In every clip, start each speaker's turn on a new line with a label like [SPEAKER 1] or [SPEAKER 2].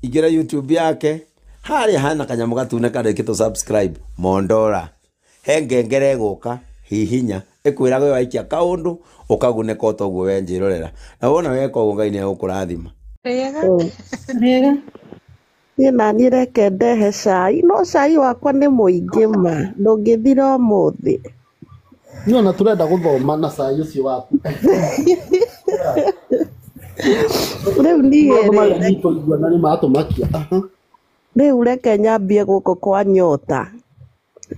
[SPEAKER 1] Ingĩra YouTube yake harĩa hana kanyamũ gatune karĩkĩtwo subscribe Mondora. He ngengere ĩgũka hihinya ĩkwĩraga ũyũ waikia kaũndũ ũkagunĩka o toguo we njĩrorera. Na wona weka ũguo Ngai nĩ egũkũrathima.
[SPEAKER 2] Rĩega.
[SPEAKER 3] Rĩega.
[SPEAKER 4] Niĩ naniĩ reke ndehe cai, no cai wakwa nĩ mũingĩ ma, ndũngĩthira ũmũthĩ.
[SPEAKER 5] Niĩ ona tũrenda gũthoma na cai ũcio waku.
[SPEAKER 4] Rĩu niĩ
[SPEAKER 5] Maũndũ
[SPEAKER 4] rĩ,
[SPEAKER 5] marĩa nitũigua na nĩ matũmakia. Aha.
[SPEAKER 4] Rĩu reke nyambie gũkũ kwa Nyota,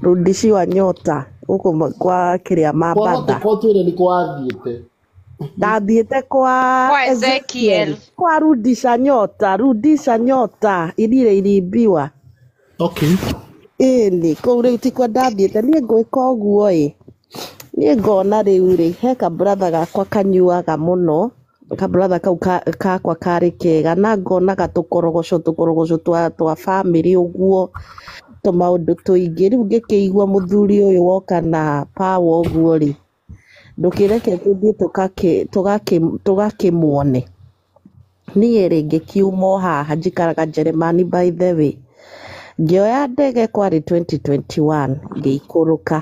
[SPEAKER 4] rudishiwa Nyota gũkũ kwa kĩrĩa
[SPEAKER 5] Kwa
[SPEAKER 4] Mambatha.
[SPEAKER 5] kwa twĩre nĩ kwathiĩte.
[SPEAKER 4] Ndathiĩte kwa
[SPEAKER 2] Kwa Ezekiel.
[SPEAKER 4] Kwa rudisha Nyota, rudisha Nyota iria iliibiwa.
[SPEAKER 5] Okay.
[SPEAKER 4] Ĩni kũu rĩu tikwa ndathiĩte niĩ ngwĩka ũguo ĩ niĩ ngona rĩu rĩ he kaburatha gakwa kanyuaga mũno kaburatha kau kakwa karĩ kega na ngonaga tũkorogoco tũkorogoco twa bamĩrĩ ũguo tũmaũndũ tũingĩ rĩu ngĩkĩigua mũthuri ũyũ woka na power ũguo rĩ ndũkĩreke tũthiĩ tũgakĩmuone. Niĩ rĩ ngĩkiuma o haha njikaraga Jeremani by the way. Ngĩoya ndege kwarĩ 2021 ngĩikũrũka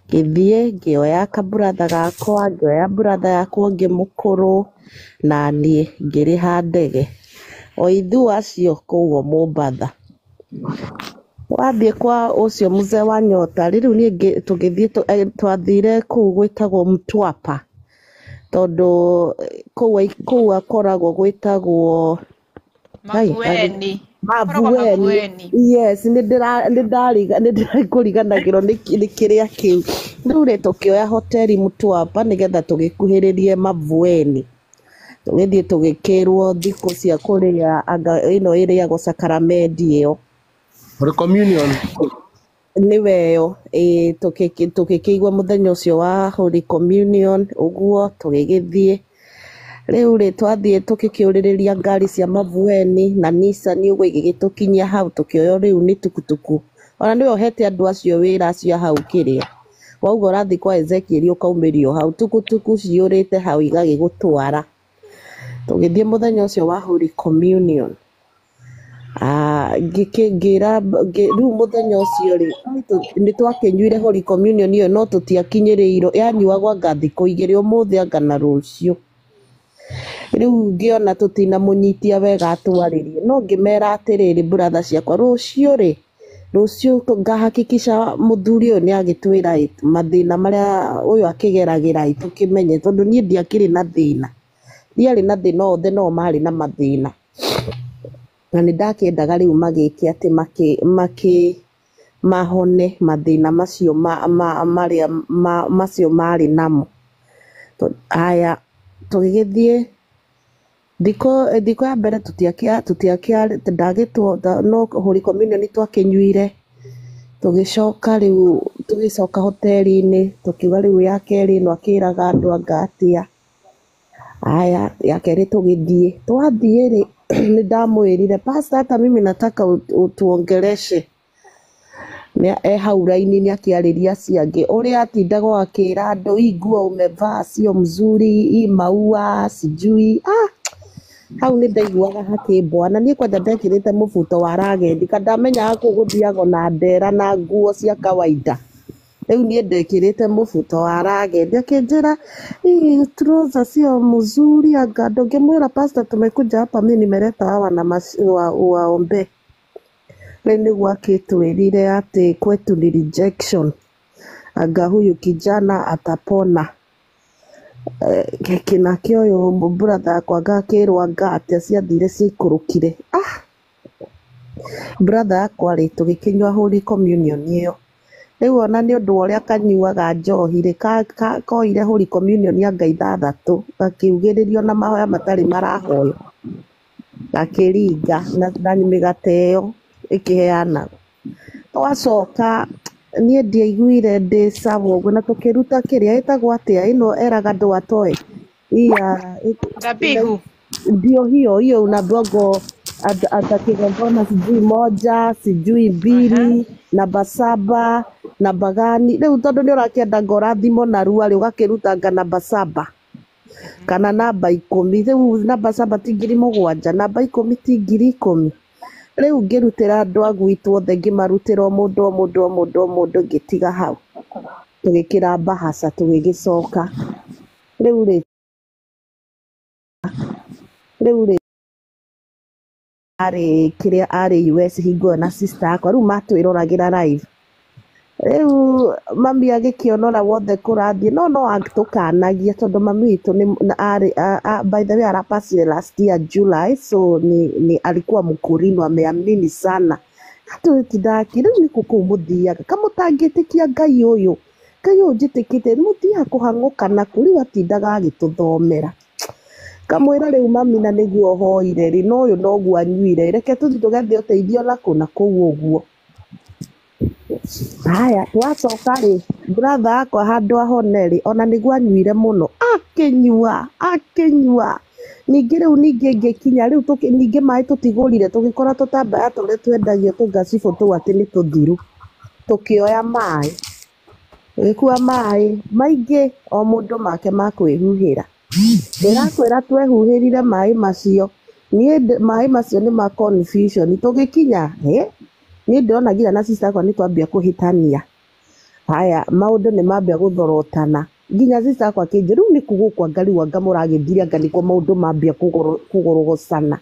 [SPEAKER 4] ngĩthiĩ ngĩoya kaburatha gakwa ngĩoya buratha yakwa ũngĩ mũkũrũ na niĩ ngĩrĩha ndege o ithuĩ acio kũu o Mombatha. Wathiĩ kwa ũcio mzee wa Nyota rĩu niĩ tũgĩthiĩ twathire kũu gwĩtagwo Mtwapa tondũ kũu akoragwo gwĩtagwo
[SPEAKER 2] Mavueni.
[SPEAKER 4] Mavueni. Yes, nĩndĩrakũriganagĩrwo nĩ kĩrĩa kĩu. Rĩu rĩ tũkĩoya hoteli Mtwapa nĩgetha tũgĩkuhĩrĩrie Mavueni. Tũgĩthiĩ tũgĩkĩrwo thikũ cia kũrĩa anga ĩno ĩrĩagwo sakaramenti ĩyo.
[SPEAKER 5] Holy Communion.
[SPEAKER 4] Nĩwe ĩyo tũgĩkĩigua mũthenya ũcio wa Holy Communion ũguo tũgĩgĩthiĩ. Rĩu rĩ twathiĩ tũgĩkĩũrĩrĩria ngari cia Mavueni na Nissan ũguo igĩgĩtũkinyia hau tũkĩoywo rĩu nĩ tukutuku. Ona nĩwe ũhete andũ acio wĩra acio a hau kĩrĩa. Wauga ũrathiĩ kwa Ezekiel ũkaumĩrio hau tukutuku ciyũrĩte hau igagĩgũtwara. Tũgĩthiĩ mũthenya ũcio wa Holy Communion. Ngĩra rĩu mũthenya ũcio rĩ nĩ twakĩnyuire Holy Communion ĩyo no tũtiakinyĩrĩirwo yanyuagwo anga thikũ igĩrĩ ũmũthĩ anga na rũciũ. Rĩu ngĩona tũtinamũnyitia wega atwarĩrie no ngĩmera atĩrĩrĩ buratha ciakwa rũciũ rĩ rũciũ ngahakikisha mũthuri ũyũ nĩ agĩtwĩra ĩ mathĩna marĩa ũyũ akĩgeragĩra ĩ tũkĩmenye tondũ niĩ ndiakĩrĩ na thĩna ndiarĩ na thĩna othe no marĩ na mathĩna na nĩ ndakĩendaga rĩu magĩke atĩ makĩ mahone mathĩna macio marĩa macio marĩ namo. Haya tũgĩgĩthiĩ thikũ ya mbere tũtiakĩa ndagĩtwo no Holy Communion twakĩnyuire tũgĩcoka rĩu tũgĩcoka hoteli-inĩ tũkiuga rĩu ya kerĩ ĩno akĩraga andũ anga atĩa. Haya ya kerĩ tũgĩthiĩ twathiĩ rĩ nĩ ndamwĩrire pastor hata mimi nataka utuongeleshe. E hau raini nĩ akĩarĩria acio angĩ ũrĩa atindagwo akĩra andũ hii nguo umevaa sio mzuri hii maua sijui hau nĩ ndaiguaga hakĩmboa na niĩ kwanja ndekĩrĩte mũbuto wa ragendi ka ndamenyaga kũu gũthiagwo na ndera na nguo cia kawaida. Rĩu niĩ ndekĩrĩte mũbuto wa ragendi akĩnjĩra hii trouser sio mzuri anga ndũngĩmwĩra pastor tumekuja hapa mimi nimeleta hawa na waombe. Rĩu nĩguo akĩtwĩrire atĩ kwetu ni rejection anga huyu kijana atapona. Kĩnake ũyũ brother yakwa ngakĩrwo anga atĩa ciathire ciikũrũkire. Brother yakwa rĩ tũgĩkĩnyua Holy Communion ĩyo. Rĩu ona nĩ ũndũ wa ũrĩa kanyuaga njohi rĩ koire Holy Communion anga ithathatũ gakiugĩrĩrio na mahoya matarĩ marahoywo gakĩringa na mĩgate ĩyo ĩkĩheanagwo. Twacoka niĩ ndiaiguire ndĩ sawa ũguo na tũkĩruta kĩrĩa ĩtagwo atĩa ĩno eraga andũ atoe iya
[SPEAKER 2] Dhabihu.
[SPEAKER 4] Ndio hiyo hiyo unaambiwa atakigongona sijui moja sijui mbili namba saba namba gani rĩu tondũ nĩ ũrakĩenda ngo ũrathimwo narua rĩ ũgakĩruta anga namba saba. Kana namba 10, rĩu namba saba ti 7,000, namba 10 ti 10,000. Rĩu ngĩrutĩra andũ a gwitũ othe, ngĩmarutĩra o mũndũ o mũndũ o mũndũ o mũndũ, ngĩtiga hau. Tũgĩkĩra mbahaca tũgĩgĩcoka. Rĩu rĩ, rĩu rĩ, arĩ kĩrĩa arĩ US hingo ĩyo na sister yakwa, rĩu matwĩroragĩra live. Rĩu mami agĩkĩona ũrĩa wothe kũrathiĩ, no no atũkanagia tondũ mami witũ nĩ arĩ by the way arapasire last year July, so ni alikuwa mkurino ameamini sana. Atũtindaga rĩu nĩkũ kũu mũthiaga kamũtangĩtĩkia Ngai ũyũ, Ngai ũyũ njĩtĩkĩtie mũthiaga kũhang'ũka nakũ, rĩu atindaga agĩtũthomera. Kamwĩra rĩu mami na nĩguo hoire rĩ, no ũyũ noguo anyuire, reke tũthiĩ tũgethe ũteithio nakũ na kũu ũguo. Haya, twacoka rĩ, brother yakwa handũ ahone rĩ, ona nĩguo anyuire mũno, akĩnyua, akĩnyua. Ningĩ rĩu ningĩ ngĩkinya rĩu ningĩ maĩ tũtigũrire, tũgĩkora tũtambaya tũrĩa twendagio tũngacibũ tũu atĩ nĩ tũthiru. Tũkĩoya maĩ, tũgĩkua maĩ maingĩ, o mũndũ make ma kwĩhuhĩra. Ndĩrakwĩra twehuhĩrire maĩ macio, niĩ maĩ macio nĩ ma confusion. Tũgĩkinya, niĩ ndĩrona nginya na sister yakwa nĩ twambia kũhĩtania. Haya, maũndũ nĩ mambia gũthorotana. Nginya sister yakwa akĩnjĩra, rĩu nĩkũ gũkũ anga rĩu anga mũragĩthirie anga nĩkuo maũndũ mambia kũgorogocana.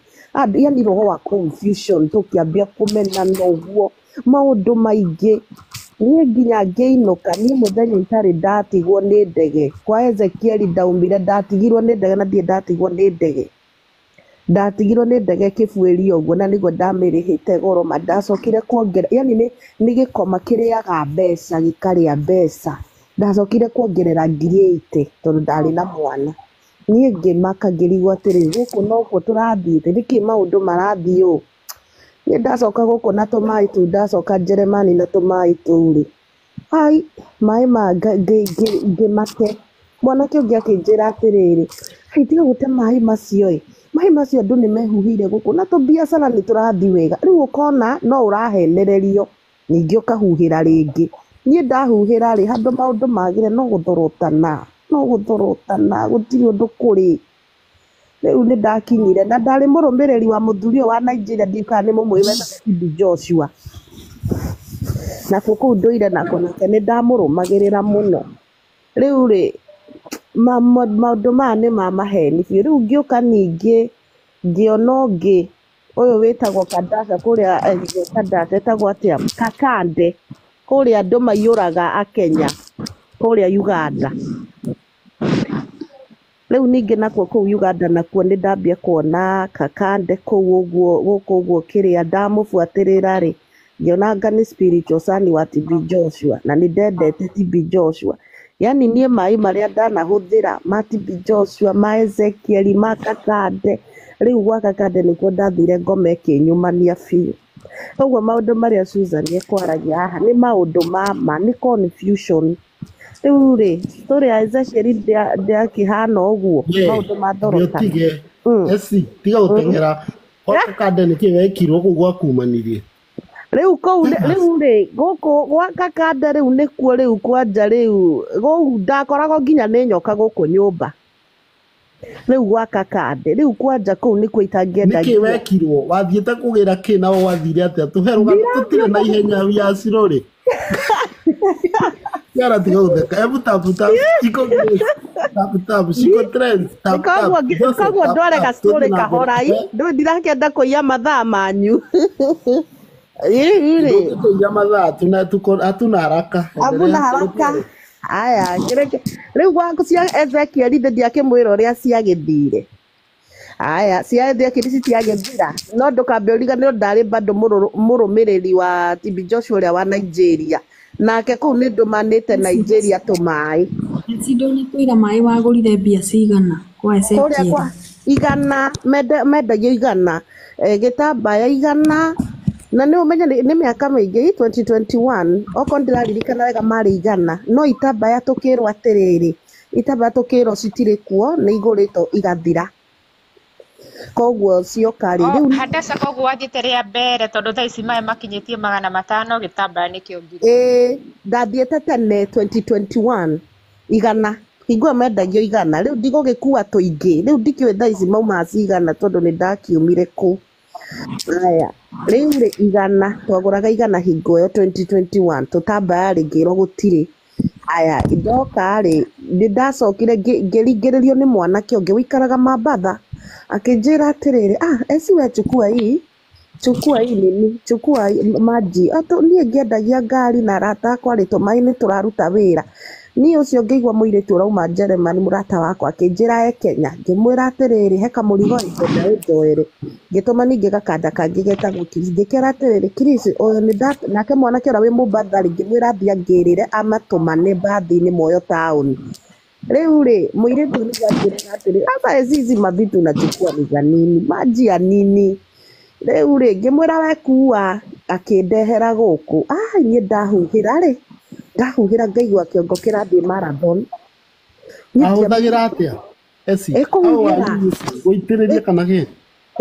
[SPEAKER 4] Yani roho wa confusion, tũkĩambia kũmenana ũguo, maũndũ maingĩ. Niĩ nginya ngĩinũka, niĩ mũthenya itarĩ ndatigwo nĩ ndege. Kwa Ezekiel ndaumire, ndatigirwo nĩ ndege na ndirĩ ndatigwo nĩ ndege. Ndatigirwo nĩ ndege kĩbuĩria ũguo na nĩguo ndamĩrĩhĩte goro ma ndacokire kuongerera, yani nĩ gĩkoma kĩrĩaga mbeca, gĩkarĩa mbeca. Ndacokire kuongerera 80,000 tondũ ndarĩ na mwana. Niĩ ngĩmaka ngĩrigwo atĩrĩrĩ, gũkũ nokuo tũrathiĩte, nĩkĩ maũndũ marathiĩ ũũ? Niĩ ndacoka gũkũ na tũmaĩ tũu, ndacoka Njeremani na tũmaĩ tũu rĩ, ai, maĩ ma ngĩmate. Mwanake ũngĩ akĩnjĩra atĩrĩrĩ, ai tiga gũte maĩ macio ĩ, maĩ macio andũ nĩ mehuhĩire gũkũ na tũbiacara nĩ tũrathiĩ wega. Rĩu ũkona no ũrahenererio, ningĩ ũkahuhĩra rĩngĩ. Niĩ ndahuhĩra rĩ, handũ maũndũ magĩre no gũthorotana, no gũthorotana, gũtirĩ ũndũ kũrĩ. Rĩu nĩ ndakinyire na ndarĩ mũrũmĩrĩri wa mũthuri ũyũ wa Nigeria, ndiũĩ kana nĩ mũmũĩ wetagwo TB Joshua. Nakuo kũu ndũire nako nake nĩ ndamũrũmagĩrĩra mũno. Rĩu rĩ, maũndũ maya nĩ ma maheni biũ. Rĩu ngĩũka ningĩ ngĩona ũngĩ ũyũ wĩtagwo Kandasha kũrĩa, Kandasha etagwo atĩa? Kakande, kũrĩa andũ maiyũraga Akenya kũrĩa Uganda. Rĩu ningĩ nakuo kũu Uganda nakuo nĩ ndambia kuona Kakande kũu ũguo gũkũ ũguo kĩrĩa ndamũbuatĩrĩra rĩ, ngĩona anga nĩ spiritual son wa TB Joshua na nĩ ndendete TB Joshua. Yani niĩ maĩ marĩa ndanahũthĩra ma TB Joshua, ma Ezekiel, ma Kakande, rĩu gwa Kakande nĩkuo ndathire ngoma ĩkĩnyumania biũ. Koguo maũndũ marĩa Susan ekwaragia haha nĩ maũndũ ma ma, nĩ confusion. Rĩu rĩ, story ya Ezekiel ndĩakĩhana ũguo, maũndũ mathorotana.
[SPEAKER 5] Ũtige. Esi, tiga gũteng'era. Gwa Kakande nĩkĩ wekirwo kũu gwakumanirie?
[SPEAKER 4] Rĩu kũu rĩu rĩ, gũkũ gwa Kakande rĩu nĩkuo rĩu kwanja rĩu, kũu ndakoragwo nginya nĩ nyoka gũkũ nyũmba. Rĩu gwa Kakande, rĩu kwanja kũu nĩkuo itangĩenda
[SPEAKER 5] Nĩkĩ wekirwo? Wathiĩte kũgĩra kĩ na wathire atĩa? Tũhe rũgano, tũtirĩ na ihenya ya Cirũrĩ. Ciara tiga gũtheka. Hebu tapu tapu, Chico Grace. Tapu tapu, Chico Trends. Tapu tapu. Joseph,
[SPEAKER 4] Koguo
[SPEAKER 5] tapu
[SPEAKER 4] ndware
[SPEAKER 5] tapu.
[SPEAKER 4] gastory
[SPEAKER 5] Tũthiĩ na mbere.
[SPEAKER 4] kahora i, ndũĩ ndirakĩenda kũiya mathaa manyu. Rĩu rĩ,
[SPEAKER 5] Ndũngĩtũiya mathaa, hatuna haraka.
[SPEAKER 4] Hamuna haraka. Aya, rĩu gwa cia Ezekiel ithe ndiakĩmwĩra ũrĩa ciagĩthire. Aya, cia Ezekiel citiagĩthira, no ndũkambe ũriganĩrwo ndarĩ bado mũrũmĩrĩri wa TB Joshua ũrĩa wa Nigeria. Nake kũu nĩ ndũmanĩte Nigeria tũmaĩ.
[SPEAKER 3] Eci ndũnatwĩra maĩ wagũrire mbia cigana kwa
[SPEAKER 4] Kũrĩa
[SPEAKER 3] Ezekiel?
[SPEAKER 4] kwa igana, mendagio igana, gĩtambaya igana, na nĩ ũmenye nĩ mĩaka mĩingĩ, 2021, okorwo ndĩraririkana wega marĩ igana, no itambaya tũkĩrwo atĩrĩrĩ, itambaya tũkĩrwo citirĩ kuo, nĩ igũrĩtwo igathira. Koguo cioka rĩ, rĩu
[SPEAKER 2] Hadasa koguo wathiĩte rĩa mbere tondũ thaa ici maĩ makinyĩtie 500 gĩtambaya nĩkĩo ngiri.
[SPEAKER 4] Ĩĩ, ndathiĩte tene 2021 igana. Hingo ĩyo mendagio igana rĩu ndigũgĩkua tũingĩ rĩu ndikĩũĩ thaa ici mauma cigana tondũ nĩ ndakiumire kũu. Aya rĩu rĩ igana twagũraga igana hingo ĩyo 2021 tũtambaya rĩ ngĩrwo gũtirĩ. Aya ndoka rĩ nĩ ndacokire ngĩringĩrĩrio nĩ mwanake ũngĩ ũikaraga Mambatha akĩnjĩra atĩrĩrĩ, ah eci we chukua hii, chukua hii nini, chukua hii maji. Atũ niĩ ngĩendagia ngari na arata akwa rĩ tũmaĩ nĩ tũraruta wĩra. Niĩ ũcio ngĩigua mũirĩtu ũrauma Germany mũrata wakwa akĩnjĩra e Kenya ngĩmwĩra atĩrĩrĩ he kamũrigo ngwenda ũnjoere. Ngĩtũma ningĩ gakanda kangĩ getagwo Chris ngĩkera atĩrĩrĩ Chris ũyũ nĩ nda nake mwanake ũrĩa wĩ Mombatha rĩ ngĩmwĩra athiĩ angĩrĩre amatũmane mbathi-inĩ moyo taũni. Rĩu rĩ mũirĩtu ũyũ nĩguo anjĩraga atĩrĩ sasa hizi mavitu unachukua ni za nini, maji ya nini. Rĩu rĩ ngĩmwĩra we kua akĩndehera gũkũ. Ai niĩ ndahuhĩra rĩ ndahuhĩra ngaigua kĩongo kĩrathiĩ marathon. Niĩ
[SPEAKER 5] Ahũthagĩra atĩa? Eci, how
[SPEAKER 4] ĩkũhuhĩra
[SPEAKER 5] are you using? Gũitĩrĩria kana kĩ?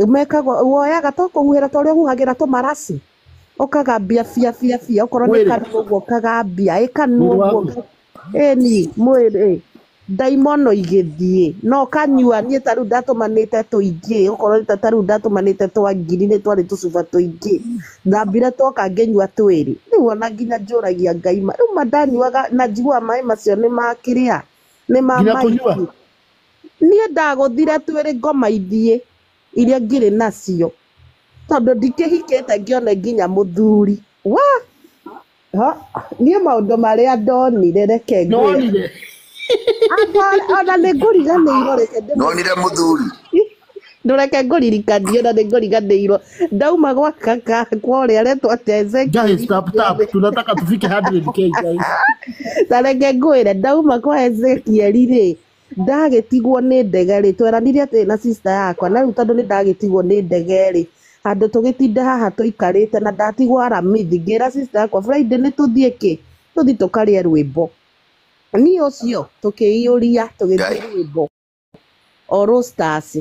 [SPEAKER 4] mekagwo woyaga to kũhuhĩra ta ũrĩa ũhuhagĩra tũmaraci ũkagambia bia bia bia okorwo nĩ
[SPEAKER 5] Mwĩrĩ.
[SPEAKER 4] kanua ũguo ũkagambia ĩ kanua
[SPEAKER 5] Mwĩrĩ
[SPEAKER 4] ũguo
[SPEAKER 5] waku.
[SPEAKER 4] ĩni mwĩrĩ ndaimono igĩthiĩ no kanyua niĩ ta rĩu ndatũmanĩte tũingĩ okorwo nĩ ta rĩu ndatũmanĩte twa ngiri nĩ twarĩ tũcuba tũingĩ ndambire twoka ngĩnyua twĩrĩ rĩu ona nginya njũragia Ngai ma rĩu ma ndanyuaga na njiguaga maĩ macio nĩ ma kĩrĩa nĩ ma
[SPEAKER 5] Nginya kũnyua?
[SPEAKER 4] maiki niĩ ndagũthire twĩrĩ ngoma ithiĩ iria ngĩrĩ nacio tondũ ndikĩhikĩte ngĩone nginya mũthuri wa ha niĩ maũndũ marĩa ndonire reke ngwĩre
[SPEAKER 5] Nĩwonire?
[SPEAKER 4] Anga ona nĩ ngũriganĩirwo reke
[SPEAKER 6] Nonire muthuri.
[SPEAKER 4] ndũreke ngũririkanie ona nĩ ngũriganĩirwo ndauma gwa kaka kwa ũrĩa aretwo atĩa Ezekiel
[SPEAKER 5] Guys, tap tap. Tunataka tufike 100K guys.
[SPEAKER 4] Ta reke ngwĩre ndauma kwa Ezekiel rĩ ndagĩtigwo nĩ ndege rĩ tweranire atĩ na sister yakwa na rĩu tondũ nĩ ndagĩtigwo nĩ ndege rĩ handũ tũgĩtinde haha tũikarĩte na ndatigwo Aramithi ngĩra sister yakwa Friday nĩ tũthiĩ kĩ tũthiĩ tũkarĩe rwĩmbo niĩ ũcio tũkĩiyũria tũgĩthiĩ
[SPEAKER 6] Ngai.
[SPEAKER 4] rwĩmbo o Roasters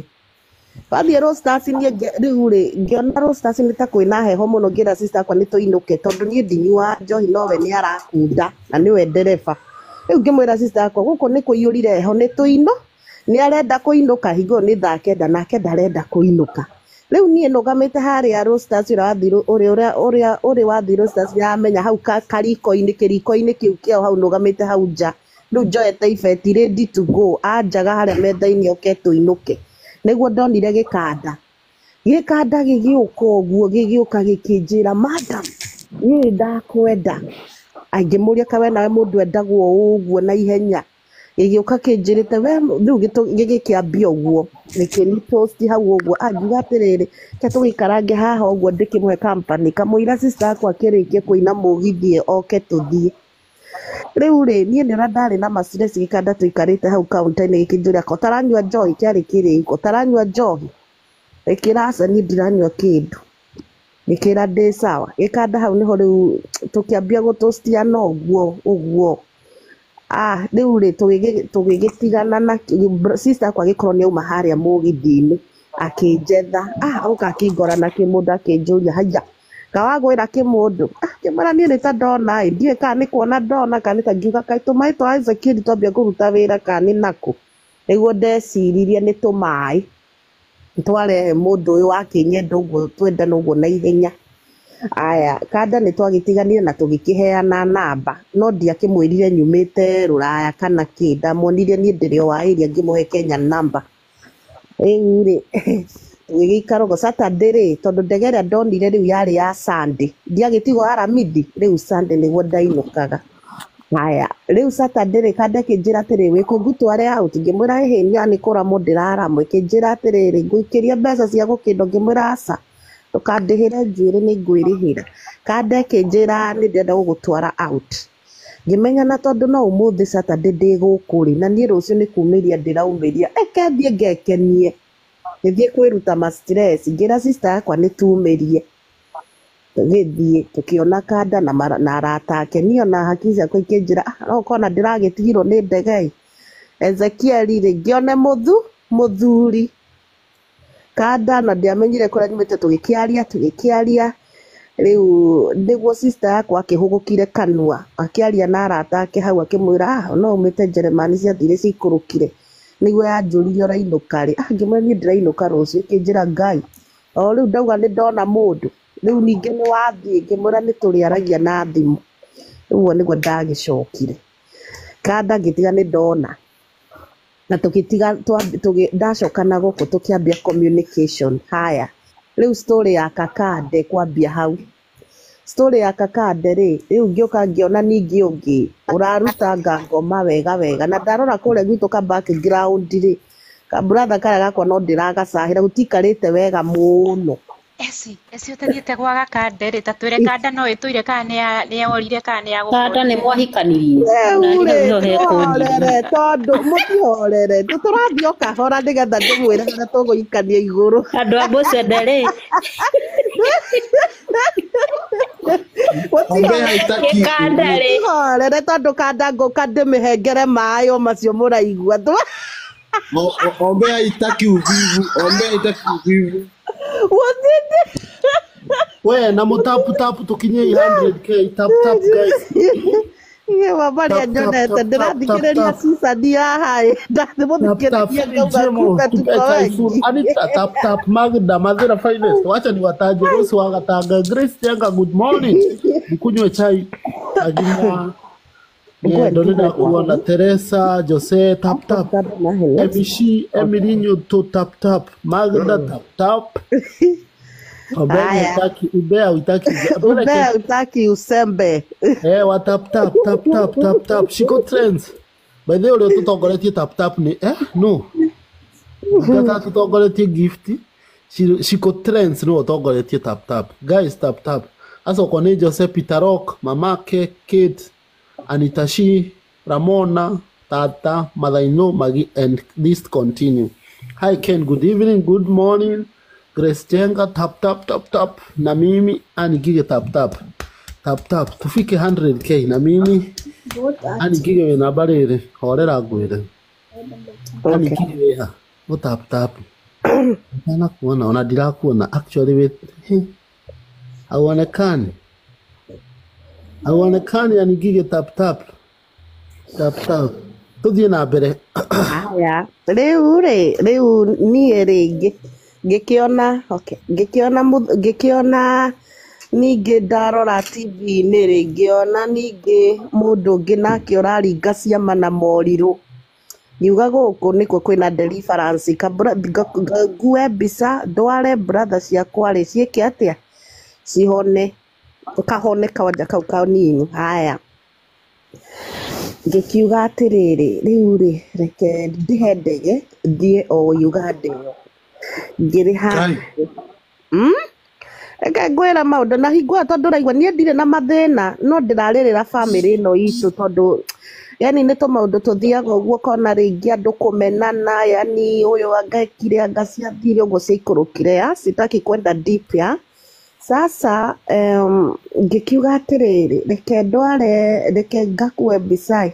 [SPEAKER 4] wathiĩ Roasters niĩ rĩu rĩ ngĩona Roasters nĩ ta kwĩna heho mũno ngĩra sister yakwa nĩ tũinũke tondũ niĩ ndinyuaga njohi nowe nĩ arakunda na nĩwe ndereba rĩu ngĩmwĩra sister yakwa gũkũ nĩ kũiyũrire heho nĩ tũinũ nĩ arenda kũinũka hingo ĩyo nĩ thaa kenda nake ndarenda kũinũka rĩu niĩ nũgamĩte harĩa Roasters ũrĩa wathiĩ ũrĩa ũrĩa ũrĩ wathiĩ Roasters nĩaramenya hau kariko-inĩ kĩriko-inĩ kĩu kĩao hau nũgamĩte hau nja rĩu njoete ibeti ready to go anjaga harĩa metha-inĩ oke tũinũke nĩguo ndonire gĩkanda gĩkanda gĩgĩũka ũguo gĩgĩũka gĩkĩnjĩra madam niĩ ndakwenda angĩmũria kawe nawe mũndũ endagwo ũguo na ihenya gĩgĩũka kĩnjĩrĩte we rĩu gĩgĩkĩambia ũguo gĩkĩni toast hau ũguo angiuga atĩrĩrĩ ke tũgĩikarange haha ũguo ndĩkĩmũhe company kamũira sister yakwa akĩrĩkie kũina mũgithi oke tũthiĩ rĩu rĩ niĩ nĩ ũrĩa ndarĩ na ma stress gĩkanda tũikarĩte hau kaunta-inĩ gĩkĩnjũria ko ũtaranyua njohi kĩarĩ kĩrĩu ko ũtaranyua njohi gĩkĩra aca niĩ ndiranyua kĩndũ gĩkĩra ndĩ sawa gĩkanda hau nĩho rĩu tũkĩambia gũtũstiana ũguo ũguo ah rĩu rĩ tũgĩgĩtigana na sister yakwa agĩkorwo nĩ auma harĩa mũgithi-inĩ akĩnjetha ah oka akĩngora na kĩmũndũ akĩnjũria haiya kawagwĩra kĩmũndũ ah ngĩmwĩra niĩ nĩ ta ndona ĩ ndiũĩ kana nĩ kuona ndona kana nĩ ta ngiuga kaĩ tũmaĩ twa Ezekiel twambia kũruta wĩra kana nĩ nakũ nĩguo ndeciririe nĩ tũmaĩ twarehe mũndũ ũyũ wakĩnyenda ũguo twendana ũguo na ihenya aya kanda nĩ twagĩtiganire na tũgĩkĩheana namba no ndiakĩmwĩrire nyumĩte rũraya kana kĩ ndamuonirie niĩ ndĩrĩ o wa area ngĩmũhe Kenya namba rĩu rĩ tũgĩgĩikara ũguo Saturday rĩ tondũ ndege ĩrĩa ndonire rĩu yarĩ ya Sunday ndiagĩtigwo Aramithi rĩu Sunday nĩguo ndainũkaga haya rĩu Saturday rĩ kanda ĩkĩnjĩra atĩrĩ wĩ kũ ngũtware out ngĩmwĩra ĩhĩ niĩ nĩ kũramwo ndĩraramwo ĩkĩnjĩra atĩrĩrĩ ngũikĩria mbeca cia gũkĩndwo ngĩmwĩra aca ndũkandĩhĩre njuĩrĩ nĩ ngwĩrĩhĩra kanda ĩkĩnjĩra nĩ ndĩrenda gũgũtwara out ngĩmenya na tondũ no ũmũthĩ Saturday ndĩ gũkũ rĩ na niĩ rũciũ nĩ kumĩria ndĩraumĩria eke thiĩ ngekenie nĩthiĩ kwĩruta ma stress ngĩra sister yakwa nĩ tumĩrie tũgĩthiĩ tũkĩona kanda na, na arata ake niĩ ona hakiri ciakwa ikĩnjĩra ah, no ũkona ndĩragĩtigirwo nĩ ndege ĩ Ezekiel rĩ ngĩone mũthuri kanda na ndiamenyire kũrĩa nyumĩte tũgĩkĩaria tũgĩkĩaria Rĩu nĩguo sister yakwa akĩhũgũkire kanua akĩaria na arata ake hau akĩmwĩra, ah, no umĩte Njeremani ciathire ciikũrũkire. Nĩguo yanjũririe ũrainũka rĩ, ah, ngĩmwĩra niĩ ndĩrainũka rũciũ, ĩkĩnjĩra Ngai o rĩu ndauga nĩ ndona mũndũ rĩu ningĩ nĩ wathiĩ, ngĩmwĩra nĩ tũrĩaragia na thimũ. Ũguo nĩguo ndagĩcokire kanda ngĩtiga nĩ ndona na tũgĩtiga ndacoka na gũkũ tũkĩambia communication. Haya, rĩu story ya Kakande kwambia hau, story ya Kakande rĩ, rĩu ngĩũka ngĩona ningĩ ũngĩ ũraruta ngangoma wega wega, na ndarora kũrĩa gwitũ ka background rĩ, ka brother karĩa gakwa no ndĩragacahĩra gũtikarĩte wega mũno.
[SPEAKER 2] Eci, eci ũtathiĩte gwa Gakande rĩ, ta twĩre Kanda no ĩtũire kana nĩ yorire kana nĩ
[SPEAKER 6] Kanda nĩ
[SPEAKER 2] yagũkorire.
[SPEAKER 6] mwahikanirie
[SPEAKER 4] Rĩu
[SPEAKER 6] na
[SPEAKER 4] rĩ,
[SPEAKER 6] hau nĩho hekũnjiri.
[SPEAKER 4] tũhorere tondũ mũtihorere, tũrathiĩ o kahora nĩgetha ndĩmwĩre harĩa tũgũikania igũrũ.
[SPEAKER 6] Andũ a Mũcene rĩ,
[SPEAKER 5] Ombea haitaki
[SPEAKER 6] gĩkanda rĩ,
[SPEAKER 4] Mũtihorere tondũ kanda ngũka ndĩmĩhengere maĩ o macio mũraigua.
[SPEAKER 5] Ombea haitaki uvivu, ombea haitaki uvivu.
[SPEAKER 4] Gũtirĩ.
[SPEAKER 5] We na mutapu tapu tukinye 100K tap tap guys.
[SPEAKER 4] Niĩ marĩa
[SPEAKER 5] Tap tap
[SPEAKER 4] nyonete
[SPEAKER 5] tap tap tap
[SPEAKER 4] ndĩrathikĩrĩria
[SPEAKER 5] tap.
[SPEAKER 4] Susan haha ĩ,
[SPEAKER 5] Tap tap
[SPEAKER 4] ndathimũthikĩrĩria ngauga
[SPEAKER 5] Jemo
[SPEAKER 4] kumbe
[SPEAKER 5] tupe
[SPEAKER 4] tuko
[SPEAKER 5] typhoon.
[SPEAKER 4] wengi.
[SPEAKER 5] Anita tap tap Magda Madhira finest. Wacha niwataje Rose Wagatanga Grace Jenga good morning. Mkunywe chai Agina
[SPEAKER 4] Ngwe
[SPEAKER 5] Ndolina
[SPEAKER 4] ndume
[SPEAKER 5] kuona
[SPEAKER 4] kwaku.
[SPEAKER 5] Teresa Jose tap tap
[SPEAKER 4] Kanda na hene.
[SPEAKER 5] Emishi Emilinho to tap tap Magda tap tap. Ombea
[SPEAKER 4] Haya.
[SPEAKER 5] utaki ubea utaki
[SPEAKER 4] Ubea utaki usembe.
[SPEAKER 5] Eh, wa tap tap tap tap tap tap Shiko trends. By the way, ũrĩa tũtongoretie tap tap nĩ eh no ngata tũtongoretie gift Shiko trends nĩwe ũtongoretie tap tap guys tap tap acokwo nĩ Jose Peter Rock mamake Kate Anita Shi Ramona Tata Mathaino Magi and list continue. Hi Ken, good evening, good morning. Grace Jenga tap tap tap tap na mimi anigige tap tap tap tap tufike 100K na mimi anigige wĩna mbarĩrĩ horera ngwĩre
[SPEAKER 4] Okay.
[SPEAKER 5] anigige wĩha gũ tap tap ndanakuona ona ndirakuona actually wĩ hauonekani hauonekani anigige tap tap tap tap tuthiĩ na mbere.
[SPEAKER 4] Haya, rĩu rĩ, rĩu niĩ rĩ ngĩkĩona, okay, ngĩkĩona ngĩkĩona ningĩ ndarora TV-inĩ rĩ, ngĩona ningĩ mũndũ ũngĩ nake ũraringa ciama na morirũ. Ngiuga gũkũ nĩkuo kwĩna deliverance, ngue mbica ndware brother ciakwa rĩ ciĩke atĩa, cihone, kahone kawanja kau kanini. Haya, ngĩkiuga atĩrĩrĩ, rĩu rĩ, reke ndĩhe ndege thiĩ o Uganda ĩyo ngĩrĩha.
[SPEAKER 5] Kai.
[SPEAKER 4] Reke ngwĩra maũndũ na hingo ĩyo tondũ ũraigua niĩ ndirĩ na mathĩna no ndĩrarĩrĩra bamĩrĩ ĩno itũ tondũ yani nĩ tũmaũndũ tũthiaga ũguo ũkona rĩngĩ andũ kũmenana, yani ũyũ anga ekire anga ciathire ũguo ciaikũrũkire ya sitaki kwenda deep ya sasa. Ngĩkiuga atĩrĩrĩ, reke ndware, reke ngakue mbica ĩ.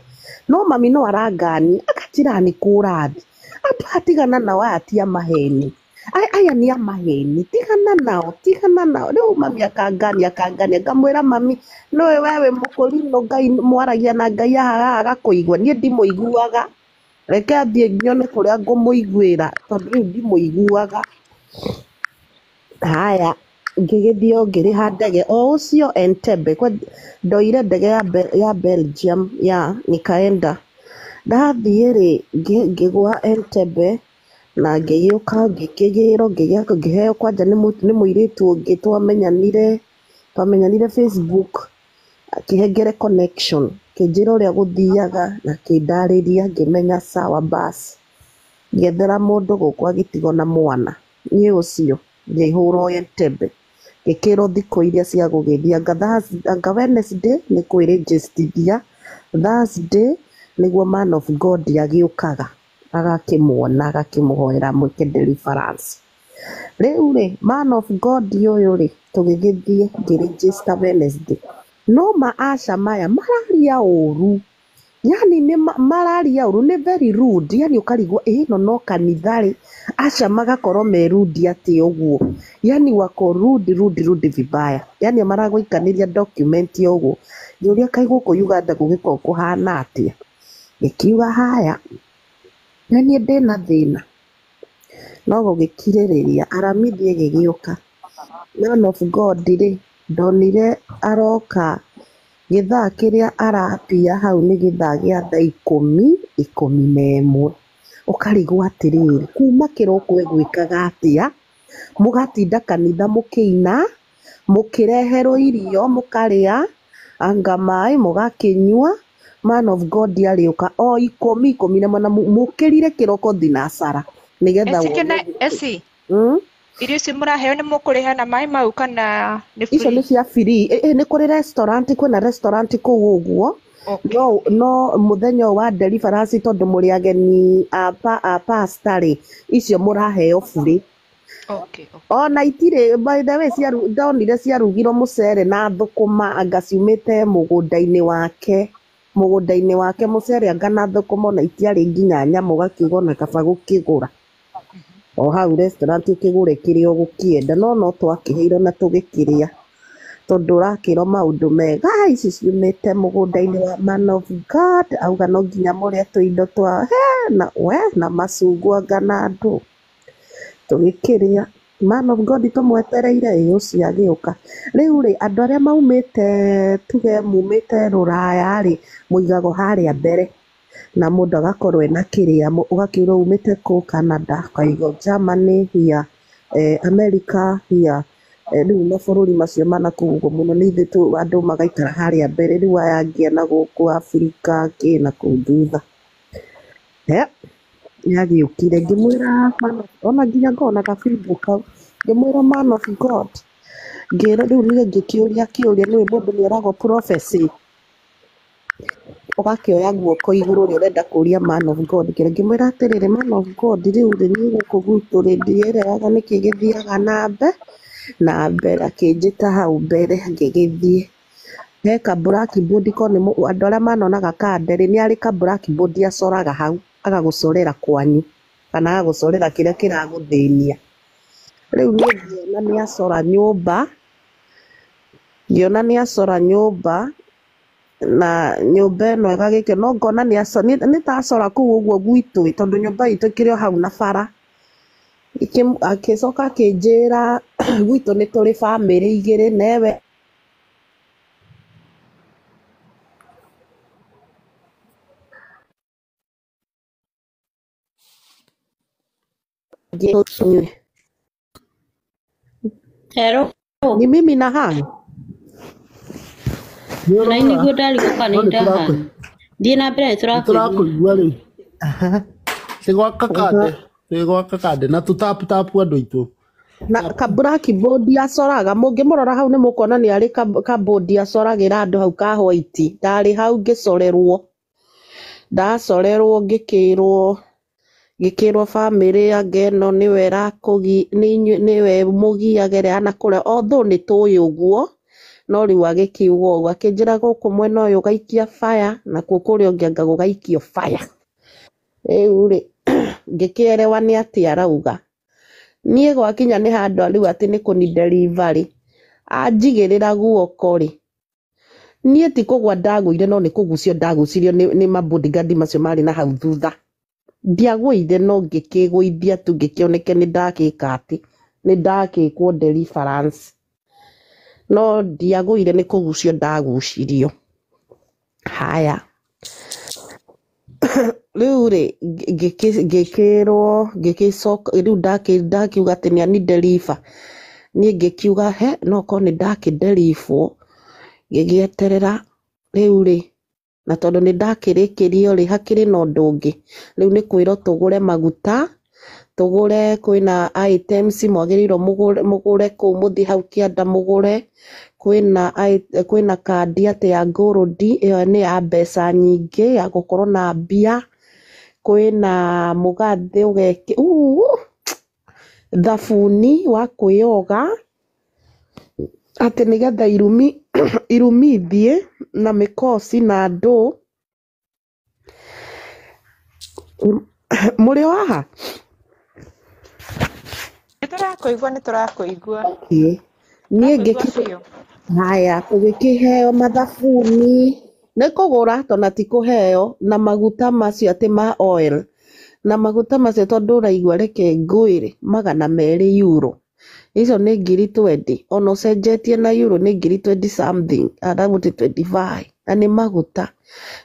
[SPEAKER 4] No mami no arangania akanjĩra nĩ kũrathi andũ aya tigana nao, aya ti a maheni, aya nĩ a maheni, tigana nao, tigana nao. Rĩu mami akangania akangania, ngamwĩra mami nĩũĩ we wĩ mũkũrinũ, Ngai mwaragia na Ngai haha agakũigua, niĩ ndimũiguaga, reke athiĩ nyone kũrĩa ngũmũiguĩra tondũ rĩu ndimũiguaga. Haya, ngĩgĩthiĩ o ngĩrĩha ndege o ũcio Entebbe, ndoire ndege ya Belgium ya nikaenda. Ndathiĩ rĩ, ngĩgwa Entebbe na ngĩgĩũka ngĩkĩgĩrwo ngĩheo kwanja nĩ mũirĩtu ũngĩ twamenyanire Facebook, akĩhengere connection, akĩnjĩra ũrĩa gũthiaga na akĩndarĩria, ngĩmenya sawa bas. Ngĩethera mũndũ gũkũ agĩtigwo na mwana, niĩ ũcio ngĩhũrwo Entebbe, ngĩkĩrwo thikũ iria cia gũgĩthiĩ, anga Thursday, anga Wednesday nĩ kwĩrĩnjĩstithia, Thursday nĩguo man of God agĩũkaga agakĩmuona agakĩmũhoera amwĩke deliverance. Rĩu rĩ, man of God ũyũ rĩ, tũgĩgĩthiĩ ngĩregister Wednesday, no ma aca maya mararia ũru, yani nĩ mararia ũru, nĩ very rude, yani ũkarigwo ĩ ĩno no kanitha rĩ, Aca magakorwo me rude atĩ ũguo, yani wako rude rude rude vibaya, yani maragũikanĩria document ũguo. Ngĩũria kaĩ gũkũ Uganda gũgĩkorwo kũhana atĩa, ngĩkiuga haya, na niĩ ndĩna thĩna no gũgĩkirĩrĩria. Aramithi ĩgĩgĩũka, man of God rĩ, ndonire aroka gĩthaa kĩrĩa arapia hau nĩ gĩthaa gĩa thaa 11:11. Ũkarigwo atĩrĩrĩ, kuma kĩroko egwĩkaga atĩa, mũgatinda kanitha mũkĩina, mũkĩreherwo irio mũkarĩa, anga maĩ mũgakĩnyua. Man of God arĩũka o 10:11 na mũkĩrire kĩroko thinacara nĩgetha
[SPEAKER 2] Eci
[SPEAKER 4] wone.
[SPEAKER 2] kĩna eci irio icio mũraheo nĩ mũkũrĩha na maĩ mau kana nĩ
[SPEAKER 4] Icio
[SPEAKER 2] free?
[SPEAKER 4] nĩ cia free. Nĩ kũrĩ restaurant, kwĩna restaurant kũu ũguo.
[SPEAKER 2] Okay.
[SPEAKER 4] No no mũthenya ũyũ wa deliverance tondũ mũrĩ ageni a pastor rĩ, icio mũraheo free.
[SPEAKER 2] Okay. Okay.
[SPEAKER 4] Ona itirĩ, by the way, ndonire ciarugirwo mũcere na thũkũma, anga ciumĩte mũgũnda-inĩ wake, mũgũnda-inĩ wake mũcere anga na thũkũma, ona itiarĩ nginya nyama, ũgakiuga ona kaba gũkĩgũra o hau restaurant ũkĩgũre kĩrĩa ũgũkĩenda, no no twakĩheirwo na tũgĩkĩrĩa tondũ ũrakĩrwo maũndũ mega. "Ah, ici ciumĩte mũgũnda-inĩ wa man of God," auga no nginya mũrĩe tũindo twa he na we na macungwa anga na andũ tũgĩkĩrĩa. Man of God tũmwetereire ĩ ũcio agĩũka. Rĩu rĩ, andũ arĩa maumĩte, tuge mumĩte rũraya rĩ, mũigagwo harĩa mbere na mũndũ agakorwo ena kĩrĩa, ũgakĩũrwo umĩte kũ, Canada, ũkaigwo Germany here, America here, rĩu mabũrũri macio mana kũu ũguo mũno nĩ ithuĩ tu andũ magaikara harĩa mbere, rĩu aya angĩ a na gũkũ Afrika kĩ na kũu thutha. He nĩagĩũkire ngĩmwĩra ona nginya ngona gabimbo kau, ngĩmwĩra man of God, ngĩra rĩu niĩ ngĩkĩũria kĩũria, nĩũĩ mũndũ nĩeragwo prophecy, ũgakĩoya guoko igũrũ ũrĩa ũrenda kũria man of God kĩrĩa, ngĩmwĩra atĩrĩrĩ, man of God, rĩu rĩ, niĩ gũkũ gwitũ rĩ, ndierewaga nĩkĩ gĩthiaga na na mbere. Akĩnjĩta hau mbere ngĩgĩthiĩ he ka blackboard ko nĩ andũ arĩa manonaga kande rĩ, nĩ arĩ ka blackboard acoraga hau, agagũcorera kwanyu kana agagũcorera kĩrĩa kĩragũthĩnia. Rĩu niĩ ngĩona nĩ acora nyũmba, ngĩona nĩ acora nyũmba na nyũmba ĩno ĩgagĩkio, no ngona nĩ ta acora kũu ũguo gwitũ ĩ, tondũ nyũmba itũ ĩkĩrĩ o hau na bara. Agĩcoka akĩnjĩra gwitũ nĩ tũrĩ bamĩrĩ igĩrĩ newe ĩngĩ.
[SPEAKER 6] Hello.
[SPEAKER 4] Ni mimi na hang.
[SPEAKER 5] Nĩ
[SPEAKER 6] Na
[SPEAKER 5] ũrora
[SPEAKER 6] nĩguo ndarigwo kana
[SPEAKER 5] no
[SPEAKER 6] nĩ
[SPEAKER 5] nĩ
[SPEAKER 6] ndahana. Thiĩ na mbere
[SPEAKER 5] nĩ
[SPEAKER 6] tũrakũigua.
[SPEAKER 5] tũrakũigua rĩu. Twĩ gwa kakande, twĩ gwa kakande na tũtaputapu andũ aitũ.
[SPEAKER 4] Na ka blackboard acoraga, mũngĩmũrora hau nĩ mũkuona nĩ arĩ kabodi acoragĩra andũ hau ka white. Ndarĩ hau ngĩcorerwo, ndacorerwo ngĩkĩrwo, ngĩkĩrwo bamĩrĩ anga ĩno nĩwe ĩrakũgi, nĩwe mũgiaga ĩrĩa yanakũrĩa, although nĩ tũĩ ũguo, no rĩu agĩkiuga ũguo, akĩnjĩra gũkũ mwena ũyũ ũgaikia fire nakuo kũrĩa ũngĩ anga gũgaikio fire. Rĩu rĩ, ngĩkĩerewa nĩ atĩa arauga. Niĩ gwakinya nĩ handũ rĩu atĩ nĩ kũni delivery, anjigĩrĩra guoko rĩ, niĩ ti kũgwa ndagũire no nĩ kũgucio ndagucirio nĩ mabodyguard macio marĩ na hau thutha. Ndiagũire no ngĩkĩgũithia tu ngĩkĩoneke nĩ ndagĩka atĩ nĩ ndagĩkwo deliverance, no ndiagũire nĩ kũgucio ndagucirio. Haya, rĩu rĩ, ngĩkĩrwo, ngĩgĩcoka rĩu ndakiuga atĩ nĩ ani deliver, niĩ ngĩkiuga he no korwo nĩ ndakĩderivwo, ngĩgĩeterera rĩu rĩ, na tondũ nĩ ndakĩrĩkĩrio rĩ, hakĩrĩ na ũndũ ũngĩ, rĩu nĩ kwĩrwo tũgũre maguta, tũgũre, kwĩna items mwagĩrĩirwo mũgũre kũu, mũthiĩ hau kĩanda mũgũre, kwĩna kandi atĩ ya gold, ĩyo nĩ ya mbeca nyingĩ ya gũkorwo na mbia, kwĩna mũgathĩ ũgekĩ, thabuni wa kwĩyoga, atĩ nĩgetha irumi ithiĩ na mĩkoci na ndũ. Mũrĩ o haha?
[SPEAKER 2] Tũrakũigua, nĩ tũrakũigua.
[SPEAKER 4] Okay. Niĩ
[SPEAKER 2] Tũrakũigua
[SPEAKER 4] ngĩkĩ
[SPEAKER 2] biũ.
[SPEAKER 4] Haya, tũgĩkĩheo mathabuni nĩ kũgũra tona ti kũheo, na maguta macio atĩ ma oil, na maguta macio tondũ ũraigua reke ngwĩre 200 euro, icio nĩ ngiri 20, ona ũcenjetie na euro nĩ ngiri 20 something around 25, na nĩ maguta.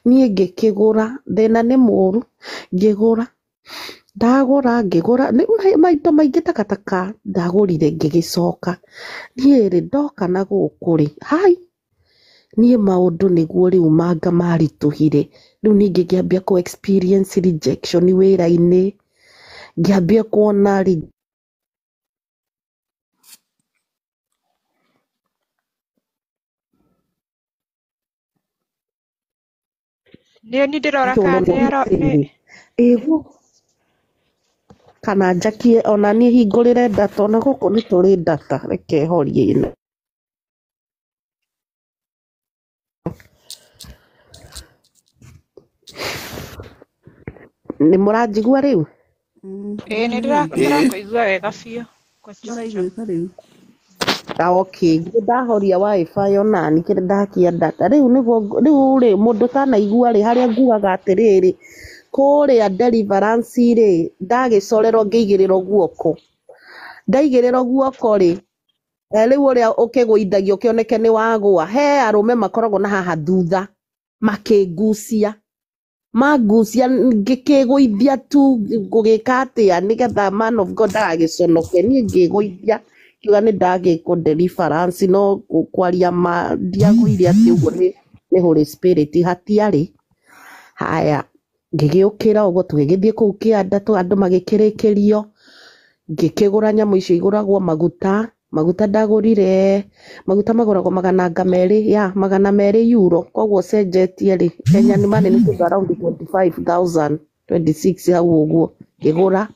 [SPEAKER 4] Niĩ ngĩkĩgũra, thĩna nĩ mũru, ngĩgũra, ndagũra ngĩgũra maita maingĩ takataka ndagũrire ngĩgĩcoka. Niĩ rĩ ndoka na gũkũ rĩ, hai niĩ maũndũ nĩguo rĩu manga maritũhire. Rĩu ningĩ ngĩambia kũ experience rejection wĩra-inĩ, ngĩambia kuona
[SPEAKER 2] Nĩ niĩ ndĩrora kana nĩ
[SPEAKER 4] atĩrĩrĩ, ĩguo kana njakie ona niĩ hingũrĩre data, ona gũkũ nĩ tũrĩ data, reke horie ĩno. Nĩ mũranjigua rĩu?
[SPEAKER 2] Ĩĩ nĩ ndĩrakũigua wega biũ. Kwacho.
[SPEAKER 7] Maraiguĩka rĩu.
[SPEAKER 4] Okay, ndahoria wifi onani kĩrĩa ndakia data rĩu nĩguo rĩu rĩ mũndũ ũtanaigua rĩ harĩa ngugaga atĩrĩrĩ kũrĩa deliverance rĩ ndagĩcorerwo ngĩigĩrĩrwo guoko, ndaigĩrĩrwo guoko rĩ rĩu ũrĩa ũkĩgũithagio ũkĩoneke nĩ wagũa, he arũme makoragwo na haha thutha makĩngucia, mangucia ngĩkĩgũithia tu ngũgĩka atĩa nĩgetha man of God ndagagĩconoke, niĩ ngĩgũithia ngiuga nĩ ndagĩkwo deliverance, no kwaria ma ndiagũire atĩ ũguo nĩ Holy Spirit hatiarĩ. Haya, ngĩgĩũkĩra ũguo tũgĩgĩthiĩ kũu kĩanda andũ magĩkĩrĩkĩrio, ngĩkĩgũra nyamũ icio igũragwo maguta, maguta ndagũrire, maguta magũragwo 200 ya 200 euro, koguo cenjetie rĩ Kenya nĩ money nĩ kĩndũ around 25,000 26 hau ũguo ngĩgũra,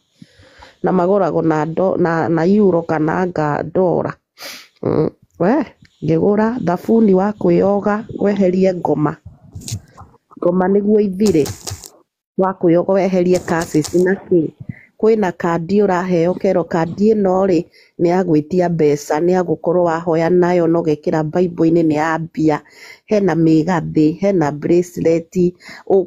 [SPEAKER 4] na magũragwo na na euro kana anga ndora. We ngĩgũra thabuni wa kwĩyoga weherie ngoma, ngoma nĩguo ithire, wa kwĩyoga weherie curses na kĩ. Kwĩna kandi ũraheo ũkerwo kandi ĩno rĩ nĩ ya gwĩtia mbeca, nĩ ya gũkorwo wahoya nayo na ũgekĩra Bible-inĩ nĩ ya mbia, hena mĩgathĩ, hena bracelet,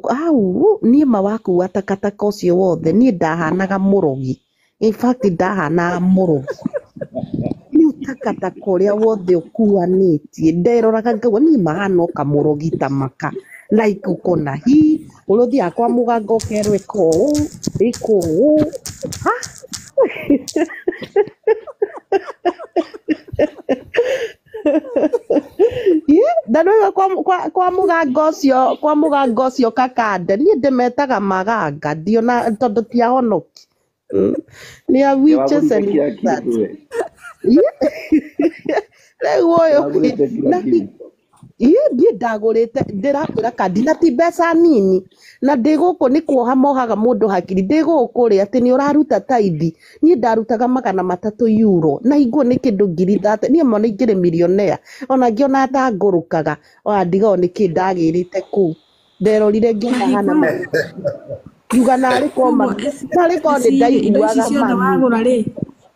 [SPEAKER 4] hau niĩ ma wakua takataka ũcio wothe niĩ ndahanaga mũrogi, in fact ndahanaga mũrogi. Rĩu takataka ũrĩa wothe ũkuanĩtie nderoraga ngauga niĩ mahana o kamũrogi ta maka, like uko na hii ũrĩa ũthiaga kwa mũganga ũkerwo ĩka ũũ ĩka ũũ ha. Na nĩũĩ kwa mũganga ũcio, kwa mũganga ũcio kakande niĩ ndĩmetaga maganga ndiona tondũ ti ahonoki. Nĩ a witches and wizards. Rĩu ũyũ na niĩ ndagũrĩte ndĩrakwĩra kandi na ti mbeca nini, na ndĩ gũkũ nĩ kuoha mohaga mũndũ hakiri, ndĩ gũkũ rĩ atĩ nĩ ũraruta taithi, niĩ ndarutaga 300 euro na hinguo nĩ kĩndũ ngiri 30, niĩ ma nĩ ingĩrĩ millionaire ona ngĩona ta ngũrũkaga ona ndigagwo nĩkĩ ndagĩrĩte kũu, nderorire ngĩona hana ngiuga narĩ korwo narĩ korwo nĩ
[SPEAKER 3] Ici indo ici
[SPEAKER 4] ndaiguaga
[SPEAKER 3] ciothe
[SPEAKER 4] mami.
[SPEAKER 3] wagũra rĩ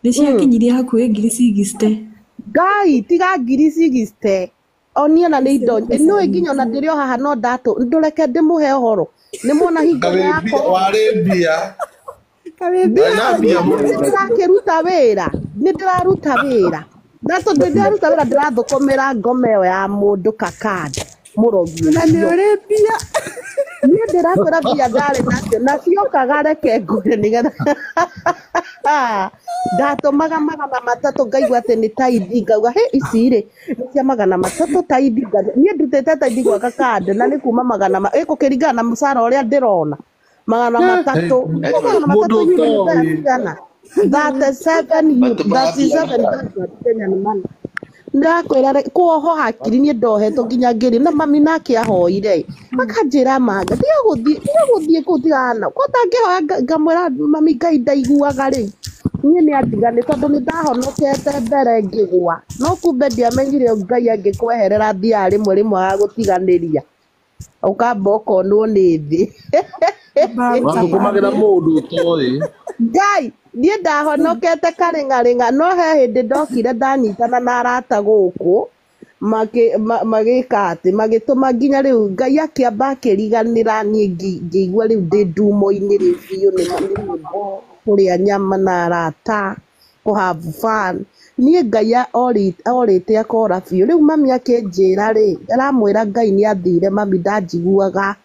[SPEAKER 3] nĩ ciakinyirie hakuhĩ ngiri 60.
[SPEAKER 4] Ngai tiga ngiri 60 onie na nĩ indo nĩũĩ nginya ona ndĩrĩ o haha no ndatũ ndũreke ndĩmũhe ũhoro nĩ mwona hingo ĩno yakwa
[SPEAKER 8] warĩ mbia
[SPEAKER 4] mbia
[SPEAKER 8] mbia mũno.
[SPEAKER 4] ndĩrakĩruta wĩra, nĩ ndĩraruta wĩra na tondũ ndĩraruta wĩra ndĩrathũkũmĩra ngoma ĩyo ya mũndũ kakanda mũrogi
[SPEAKER 7] Na nĩ
[SPEAKER 4] ũcio.
[SPEAKER 7] ũrĩ mbia.
[SPEAKER 4] Niĩ ndĩrakwĩra mbia ndarĩ nacio na ciokaga reke ngũre nĩgetha ndatũmaga 300 ngaigua atĩ nĩ taithi, ngauga hĩ ici rĩ nĩ cia 300 taithi, niĩ ndutĩte taithi gwa kakande na nĩ kuma magana ĩgũkĩringana na mũcara ũrĩa ndĩrona 300
[SPEAKER 8] Mũndũ
[SPEAKER 4] 300 euro nĩ mbeca
[SPEAKER 8] ũtoĩ.
[SPEAKER 4] cigana? 37 euro, 37,000 Kenyan money. Ndakwĩra rĩ kuohwo hakiri niĩ ndohetwo nginya ngĩrĩ na mami nake ahoire akanjĩra manga tiga gũthiĩ kũu tigana ko tangĩhoya ngamwĩra mami Ngai ndaiguaga rĩ niĩ nĩ andigane tondũ nĩ ndahonokete mbere ngĩgũa, no kumbe ndiamenyire Ngai angĩkweherera thiaga rĩmwe rĩmwe agagũtiganĩria ũkamba ũkonwo nĩ thĩ.
[SPEAKER 8] Wathũkũmagĩra mũndũ ũtoĩ.
[SPEAKER 4] Ngai Niĩ ndahonokete karĩng'arĩng'a no he hĩndĩ ndokire ndanyitana na arata gũkũ magĩka atĩ magĩtũma nginya rĩu Ngai akĩamba akĩriganĩra niĩ ngĩigua rĩu ndĩ ndumo-inĩ rĩu biũ nĩ nyĩmbo kũrĩa nyama na arata kũ have fun. Niĩ Ngai orĩte akora biũ. Rĩu mami akĩnjĩra rĩ, aramwĩra Ngai nĩ athire mami ndanjiguaga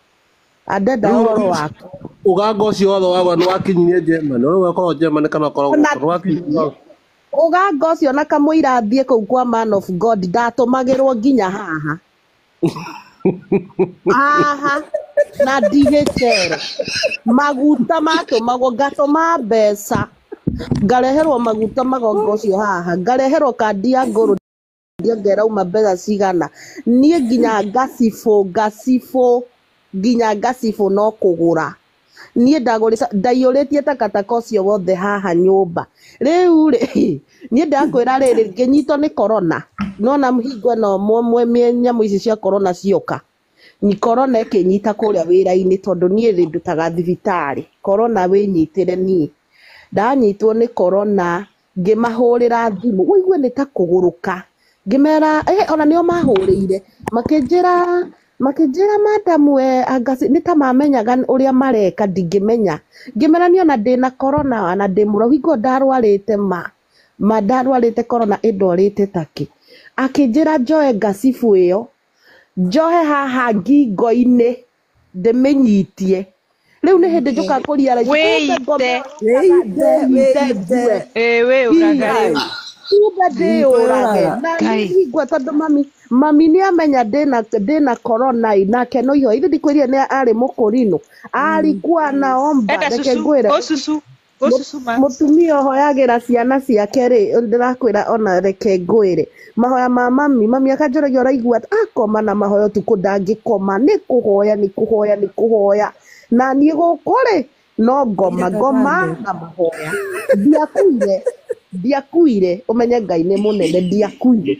[SPEAKER 4] andenda
[SPEAKER 5] Rĩu
[SPEAKER 4] ũhoro wakwa.
[SPEAKER 5] Ũganga ũcio wothe wagwa nĩ wakinyirie Germany. Rĩu ũgakorwo Germany kana ũkorwo
[SPEAKER 4] Ona
[SPEAKER 5] gũkũ. Nĩ wakinyirie.
[SPEAKER 4] Ũganga ũcio na kamũira thiĩ kũu kwa man of God ndatũmagĩrwo nginya haha haha na ndigĩcere maguta matũmagwo ngatũma mbeca ngareherwo maguta magongo ũcio haha ngareherwo kandi ya ngũrũ ndiongerera mbeca cigana niĩ nginya ngacibũ nginya ngacibũ no kũgũra niĩ ndagũrĩte ndaiyũrĩtie takataka ũcio wothe haha nyũmba rĩu rĩ niĩ ndakwĩra rĩrĩ ngĩnyitwo nĩ corona nona hingo ĩno mwe nyamũ ici cia corona cioka ni corona ĩkĩnyita kũrĩa wĩra-inĩ tondũ niĩ rĩ ndutaga thibitarĩ corona wĩnyitĩre niĩ ndanyitwo nĩ corona ngĩmahũrĩra thimũ ũigue nĩ ta kũgũrũka ngĩmera ona nĩo mahũrĩire makĩnjĩra madam we anga nĩ ta mamenyaga ũrĩa mareka ndingĩmenya ngĩmera niĩ ona ndĩna corona na ndĩ mũrwaru hingo ndarwarĩte ma ndarwarĩte corona ĩndwarĩte takĩ akĩnjĩra njoe ngacibũ ĩyo njohe haha ngingo-inĩ ndĩmĩnyitie rĩu nĩ hĩndĩ njũkaga kũrealize kumbe ngoma
[SPEAKER 2] Wĩite.
[SPEAKER 4] ĩyo
[SPEAKER 1] Wĩite
[SPEAKER 4] ndĩnyite ngue
[SPEAKER 2] Ĩĩ wĩyũraga rĩu.
[SPEAKER 4] kumbe ndĩyũrage na
[SPEAKER 2] Ngai.
[SPEAKER 4] ningwe tondũ mami nĩ amenya ndĩna corona ĩ nake no iho ithe ndikwĩrire nĩ arĩ mũkũrinũ alikuwa naomba
[SPEAKER 2] Enda
[SPEAKER 4] reke
[SPEAKER 2] cucu,
[SPEAKER 4] ngwĩre
[SPEAKER 2] ũcucu, ũcucu ma.
[SPEAKER 4] mũtumia ũhoyagĩra ciana ciake rĩ ndĩrakwĩra ona reke ngwĩre mahoya ma mami akanjũragia ũraigua atĩa? Akoma na mahoya ũtukũ ndangĩkoma nĩ kũhoya nĩ kũhoya nĩ kũhoya na niĩ gũkũ rĩ no ngoma ngoma na mahoya ndiakuire ũmenye Ngai nĩ mũnene ndiakuire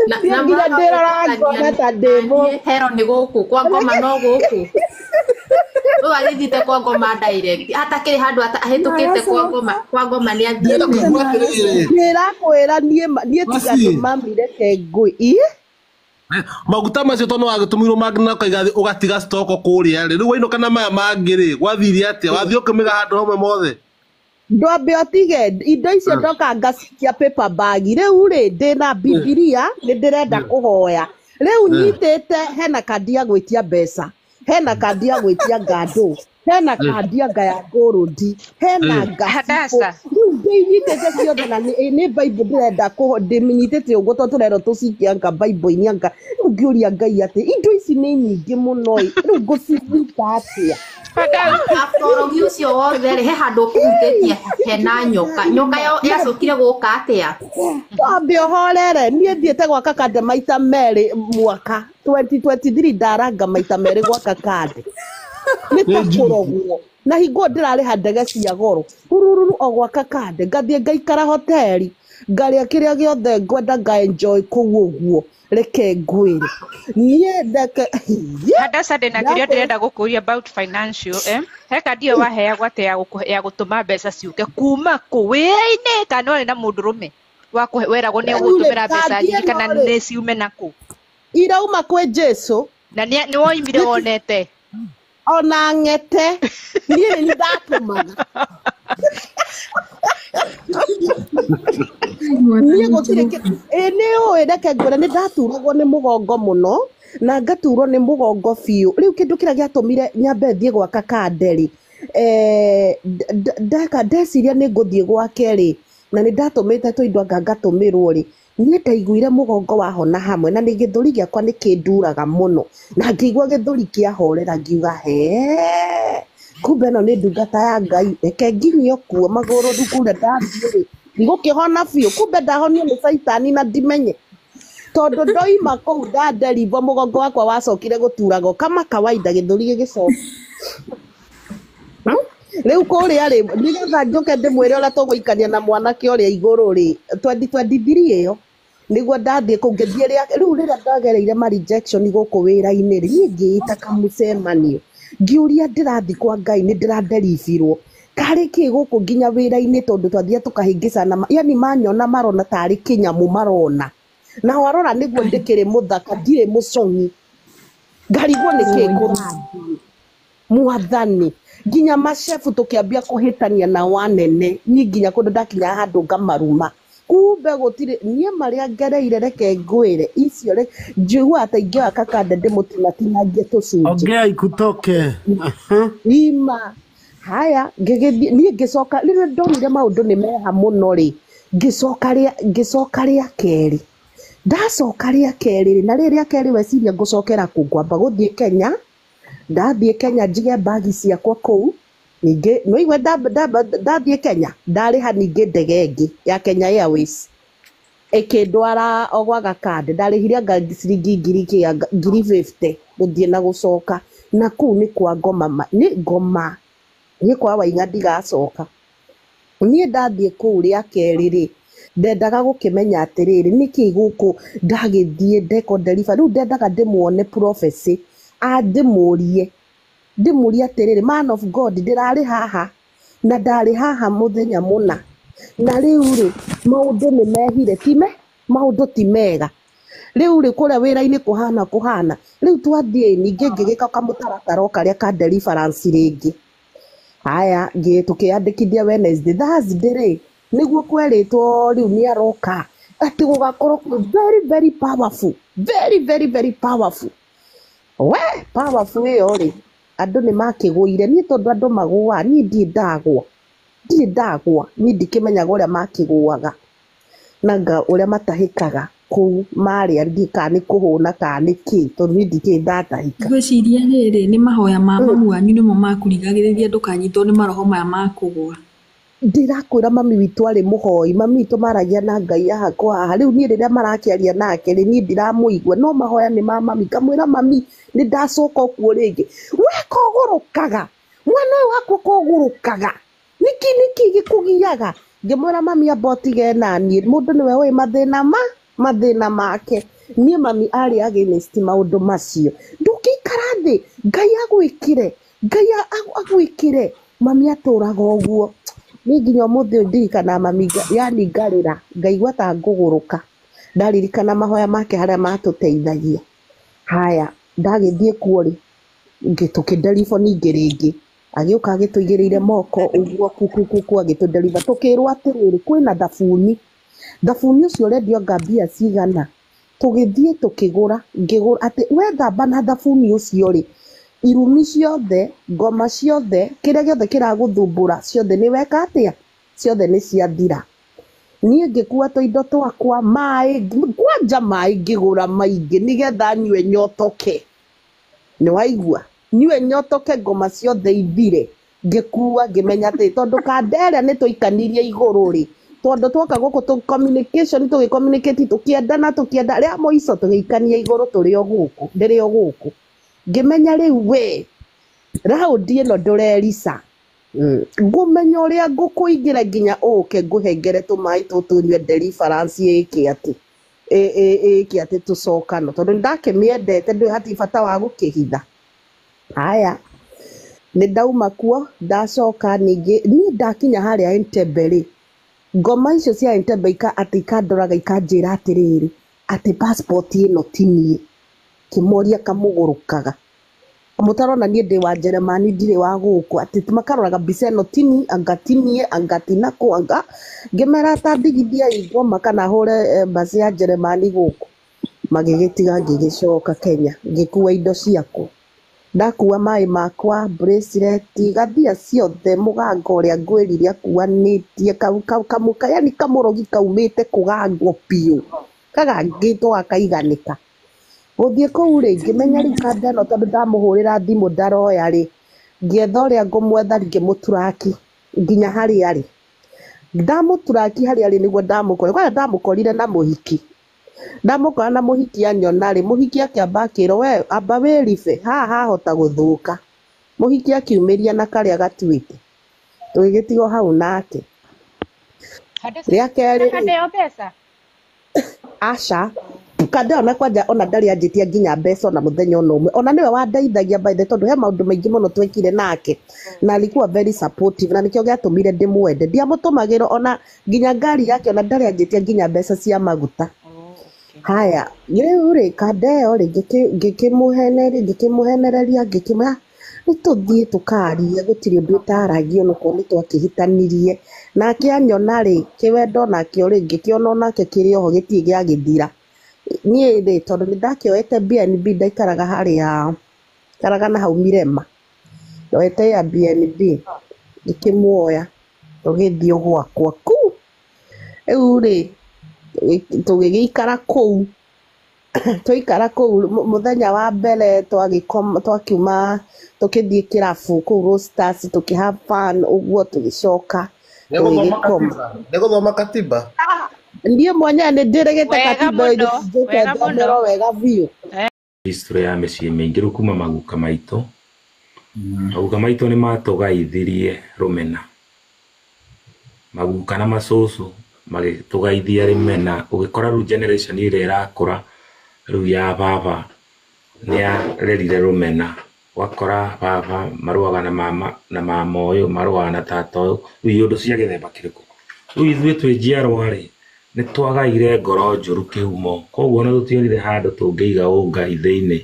[SPEAKER 7] Na
[SPEAKER 4] niĩ
[SPEAKER 7] na
[SPEAKER 4] nginya
[SPEAKER 7] mwaga
[SPEAKER 4] ndĩrora
[SPEAKER 7] gwĩtĩkania
[SPEAKER 4] ngona ta ndĩ mũ
[SPEAKER 7] naniĩ hero nĩ gũkũ kwa ngoma no gũkũ rĩu agĩthiĩte kwa ngoma direct atakĩrĩ handũ ahĩtũkĩte kwa ngoma nĩ
[SPEAKER 5] Ndĩrenda
[SPEAKER 7] athiĩte
[SPEAKER 5] kũigua atĩrĩrĩ.
[SPEAKER 4] ndĩrakwĩra niĩ tiga
[SPEAKER 5] Mercy.
[SPEAKER 4] nĩ mami reke ngũi ĩ
[SPEAKER 5] Maguta macio tondũ wagĩtũmĩirwo mangĩ na ũkaiga ũgatiga stock kũrĩa rĩ. Rĩu wainũka na maya mangĩ rĩ, gwathire atĩa? Wathiĩ ũkĩmĩga handũ hamwe mothe?
[SPEAKER 4] Ndwambe ũtige indo icio ndoka ngacikia paper bag rĩu rĩ ndĩna bibilia nĩ ndĩrenda kũhoya rĩu nyitĩte hena kandi ya gwĩtia mbeca hena kandi ya gwĩtia ngandũ hena kandi anga ya ngũrũndi hena ngacibũ
[SPEAKER 2] Hadasa.
[SPEAKER 4] rĩu ndĩinyitĩte ciothe na nĩ Bible ndĩrenda ndĩmĩnyitĩte ũguo tondũ tũrerwo tũcikie anga Bible-inĩ anga rĩu ngĩũria Ngai atĩ indo ici nĩ nyingĩ mũno ĩ rĩu ngũcinyita atĩa
[SPEAKER 2] Hadasa.
[SPEAKER 7] After ũrogi ũcio wothe rĩ he handũ ũkũhutĩtie hena nyoka nyoka yacokire gũka atĩa
[SPEAKER 4] Twambe ũhorere niĩ thiĩte gwaka kande maita merĩ mwaka 2023 ndaranga maita merĩ gwaka kande nĩ ta kũrogwo na hingo ndĩrarĩha ndege cia goro rurururu o gwaka kande ngathiĩ ngaikara hoteli ngarĩa kĩrĩa gĩothe ngwenda nga enjoy kũu ũguo reke ngwĩre niĩ ndeke
[SPEAKER 2] Hadasa ndĩna kĩũria ndĩrenda gũkũria about financial eh? He kandi ĩyo waheagwo atĩ ya gũtũma mbeca ciũke kuma kũ wĩra-inĩ kana warĩ na mũndũrũme weragwo nĩ
[SPEAKER 4] Rĩu rĩ,
[SPEAKER 2] ũgũtũmĩra mbeca
[SPEAKER 4] kandi
[SPEAKER 2] nyingĩ kana
[SPEAKER 4] ĩno rĩ
[SPEAKER 2] nĩ ciume nakũ
[SPEAKER 4] irauma kwĩ Jesũ
[SPEAKER 2] na nĩ woimire wonete
[SPEAKER 4] ona ng'ete niĩ nĩ ndatũmaga niĩ gũtirĩ ĩ nĩ ũĩ reke ngwĩre nĩ ndaturagwo nĩ mũgongo mũno na ngaturwo nĩ mũgongo biũ rĩu kĩndũ kĩrĩa gĩatũmire nyambe thiĩ gwaka kande rĩ ndeka ndeciria nĩ ngũthiĩ gwake rĩ na nĩ ndatũmĩte tũindo anga ngatũmĩrwo rĩ niĩ ndaiguire mũgongo wahona hamwe na nĩ gĩthũri gĩakwa nĩ kĩnduraga mũno na ngĩigua gĩthũri kĩahorera ngiuga hee kumbe ĩno nĩ ndungata ya Ngai reke nginyio kuo magũrũ rĩu kũrĩa ndathiĩ rĩ ndigũkĩhona biũ kumbe ndahonio nĩ caitani na ndimenye tondũ ndoima kũu ndanderivo mũgongo wakwa wacokire gũturagwo kama kawaida gĩthũri gĩgĩcoka Rĩu kũrĩa rĩ nĩgetha njũke ndĩmwĩre ũrĩa tũgũikania na mwanake ũrĩa igũrũ rĩ 2023 ĩyo nĩguo ndathiĩ kũu ngĩthiĩ rĩu rĩrĩa ndagereire ma rejection gũkũ wĩra-inĩ rĩ niĩ ngĩĩta kamũcemanio Ngĩũria ndĩrathiĩ kwa Ngai nĩ ndĩraderibirwo karĩ kĩ gũkũ nginya wĩra-inĩ tondũ twathia tũkahĩngĩcana, yani manyona marona tarĩ kĩnyamũ marona na warora nĩguo ndĩkĩrĩ mũthaka ndirĩ mũcong'i ngarigwo nĩkĩ kũrathiĩ mwathani nginya macebu tũkĩambia kũhĩtania na wanene niĩ nginya kũndũ ndakinya handũ ngamaruma kumbe gũtirĩ niĩ marĩa ngereire reke ngwĩre icio njiguaga ta ingĩoya kakande ndĩmũtinatinangie tũcunjĩ.
[SPEAKER 5] Ongea ikutoke.
[SPEAKER 4] Ima haya ngĩgĩthiĩ niĩ ngĩcoka rĩrĩa ndonire maũndũ nĩ meha mũno rĩ ngĩcoka rĩa kerĩ ndacoka rĩa kerĩ rĩ na rĩrĩ rĩa kerĩ weciria ngũcokera kũ ngwamba gũthiĩ Kenya ndathiĩ Kenya njige mbagi ciakwa kũu ningĩ nĩwaigua ndathiĩ Kenya ndarĩha ningĩ ndege ĩngĩ ya Kenya Airways ĩkĩndwara o gwa Gakande ndarĩhire anga ciringi ngiri ngiri 50 gũthiĩ na gũcoka na kũu nĩ kwa ngoma nĩ ngoma nĩ kwa Waiga ndigacoka niĩ ndathiĩ kũu rĩa kerĩ rĩ ndendaga gũkĩmenya atĩrĩrĩ nĩkĩ gũkũ ndagĩthiĩ ndeko deliver rĩu ndendaga ndĩmuone prophecy andĩmũrie ndĩmũrie atĩrĩrĩ man of God ndĩrarĩ haha na ndarĩ haha mũthenya mũna na rĩu rĩ maũndũ nĩ mehire time maũndũ ti mega rĩu rĩ kũrĩa wĩra-inĩ kũhana kũhana rĩu twathiĩ ningĩ ngĩgĩka kamũtaratara o karĩa ka deliverance rĩngĩ haya tũkĩandĩkithia Wednesday Thursday rĩ nĩguo kwerĩtwo rĩu nĩ aroka atĩ gũgakorwo kwĩ very very powerful very very very powerful we powerful ĩyo rĩ andũ nĩ makĩgũire niĩ tondũ andũ magũaga niĩ ndirĩ ndagwa ndirĩ ndagwa niĩ ndikĩmenyaga ũrĩa makĩgũaga na nga ũrĩa matahĩkaga kũu marĩa ndiĩ kana nĩ kũhũna kana nĩ kĩ tondũ niĩ ndikĩrĩ ndatahĩka.
[SPEAKER 3] Ngwĩciria rĩrĩ nĩ mahoya ma mamu wanyu nĩmo makũrigagĩrĩria ndũkanyitwo nĩ maroho maya ma kũgũa.
[SPEAKER 4] Ndĩrakwĩra mami witũ arĩ mũhoi mami witũ maragia na Ngai haha kwa haha rĩu niĩ rĩrĩa marakĩaria nake rĩ niĩ ndiramũigua no mahoya nĩ ma mami ngamwĩra mami nĩ ndacoka ũkuo rĩngĩ we kogũrũkaga mwana ũyũ wakwa kogũrũkaga nĩkĩ nĩkĩ gĩkũgiaga ngĩmwĩra mami amba ũtige naniĩ mũndũ nĩwe ũĩ mathĩna ma mathĩna make niĩ mami arĩ against maũndũ macio ndũngĩikara thĩ Ngai agwĩkĩre Ngai agwĩkĩre mami atũraga ũguo niĩ nginya ũmũthĩ ũyũ ndirikanaga mami yani ngarĩra ngaigua ta ngũgũrũka ndaririkana mahoya make harĩa matũteithagia haya ndagĩthiĩ kuo rĩ tũkĩnderibwo ningĩ rĩngĩ agĩũka agĩtũigĩrĩire moko ũguo kukukuku agĩtũnderiba tũkĩrwo atĩrĩrĩ kwĩna thabuni thabuni ũcio ũrendio anga mbia cigana tũgĩthiĩ tũkĩgũra ngĩgũra atĩ wethamba na thabuni ũcio rĩ irumi ciothe ngoma ciothe kĩrĩa gĩothe kĩragũthumbũra ciothe nĩ weka atĩa ciothe nĩ ciathira niĩ ngĩkua tũindo twakwa maĩ kwanja maĩ ngĩgũra maingĩ nĩgetha nyue nyotoke nĩ waigua nyue nyotoke ngoma ciothe ithire ngĩkua ngĩmenya atĩ tondũ kanda ĩrĩa nĩ tũikanirie igũrũ rĩ tondũ twoka gũkũ tũ communication tũgĩ communicate tũkĩendana tũkĩenda rĩa mũico tũgĩikania igũrũ tũrĩ o gũkũ ndĩrĩ o gũkũ ngĩmenya rĩu we raundi ĩno ndũrerica ngũmenya ũrĩa ngũkũingĩra nginya ũke ngũhengere tũmaĩ tũtũ ũnyue deliverance ĩke atĩ ĩke atĩ tũcokano tondũ nĩndakĩmĩendete ndũĩ hatirĩ bata wa gũkĩhitha haya nĩ ndauma kuo ndacoka ningĩ niĩ ndakinya harĩa Entebbe rĩ ngoma icio cia Entebbe atĩ ikandoraga ikanjĩra atĩrĩrĩ atĩ passport ĩno ti niĩ kĩmoria kamũgũrũkaga mũtarona niĩ ndĩ wa Jeremani ndirĩ wa gũkũ atĩ makaroraga mbica ĩno tini anga tinie anga tinakũ anga ngĩmera ta ndigithiai ngoma kana hũre embassy ya Jeremani gũkũ magĩgĩtiga ngĩgĩcoka Kenya ngĩkua indo ciakwa ndakua maĩ makwa bracelet gathia ciothe mũgango ũrĩa ngwĩrire akuanĩtie yani kamũrogi kaumĩte kũgangwo biũ kagangĩtwo gakaiganĩka gũthiĩ kũu rĩ ngĩmenya rĩu kanda ĩno tondũ ndamũhũrĩra thimũ ndaroya rĩ ngĩetha ũrĩa ngũmwetha ngĩmũturaki nginya harĩa arĩ ndamũturaki harĩa arĩ nĩguo ndamũkorire kwanja ndamũkorire na mũhiki ndamũkora na mũhiki anyona rĩ mũhiki akĩamba akĩrwo we amba wĩribe haha hahota gũthũka mũhiki akiumĩria na karĩa gatuĩte tũgĩgĩtigwo hau nake rĩa kerĩ rĩ
[SPEAKER 2] Akandeo mbeca
[SPEAKER 4] aca Kanda ona kwanja ona ndarĩ anjĩtia nginya mbeca ona mũthenya ona ũmwe, ona nĩwe wandeithagia by the tondũ he maũndũ maingĩ mũno twekire nake, na alikuwa very supportive, na nĩkĩo gĩatũmire ndĩmwende. Ndiamũtũmagĩra ona nginya ngari yake, ona ndarĩ anjĩtia nginya mbeca cia maguta. Haya, rĩu rĩ, kanda ĩyo rĩ, ngĩkĩmũhenereria ngĩkĩmwĩra nĩ tũthiĩ tũkarie, gũtirĩ ũndũ ũtaragio, onokorwo nĩ twakĩhĩtanirie. Nake anyona rĩ, kĩwendo nakĩo rĩ, ngĩkĩona onake kĩrĩ oho gĩtirĩ gĩagĩthira. Niĩ rĩ, tondũ nĩ ndakĩoete BNB, ndaikaraga harĩa ikaraga na hau Mirema, ndoete ya BNB, ngĩkĩmuoya tũgĩthiĩ gwakwa kũu. Rĩu rĩ, tũgĩgĩikara kũu, twaikara kũu mũthenya wa mbere twagĩkoma, twakiuma tũkĩthiĩ kĩrabu kũu Roasters, tũkĩ have fun ũguo, tũgĩcoka tũgĩgĩkoma.
[SPEAKER 5] Nĩ gũthoma katiba.
[SPEAKER 4] Ndiĩ mwenyewe nĩ ndĩrĩgĩte
[SPEAKER 2] Wega
[SPEAKER 4] katiba
[SPEAKER 2] mũno,
[SPEAKER 4] njũke
[SPEAKER 2] wega mũno.
[SPEAKER 4] thomerwo wega biũ.
[SPEAKER 8] History ya mĩciĩ mĩingĩ rĩu kuma maguka maitũ. Maguka maitũ nĩ matũgaithirie rũmena, maguka na macũcũ magĩtũgaithia rũmena. Ũgĩkora rĩu generation ĩrĩa ĩrakũra rĩu ya baba nĩ yarerire rũmena, ũgakora baba marũaga na mama na mama ũyũ, marũaga na tata ũyũ, rĩu iũndũ cia gĩthemba kĩrĩkũ. Rĩu ithuĩ twĩ njiarwa rĩ, nĩ twagaire ngoro njũru kĩhumo, koguo ona tũtionire handũ tũngĩiga ũngai thĩinĩ,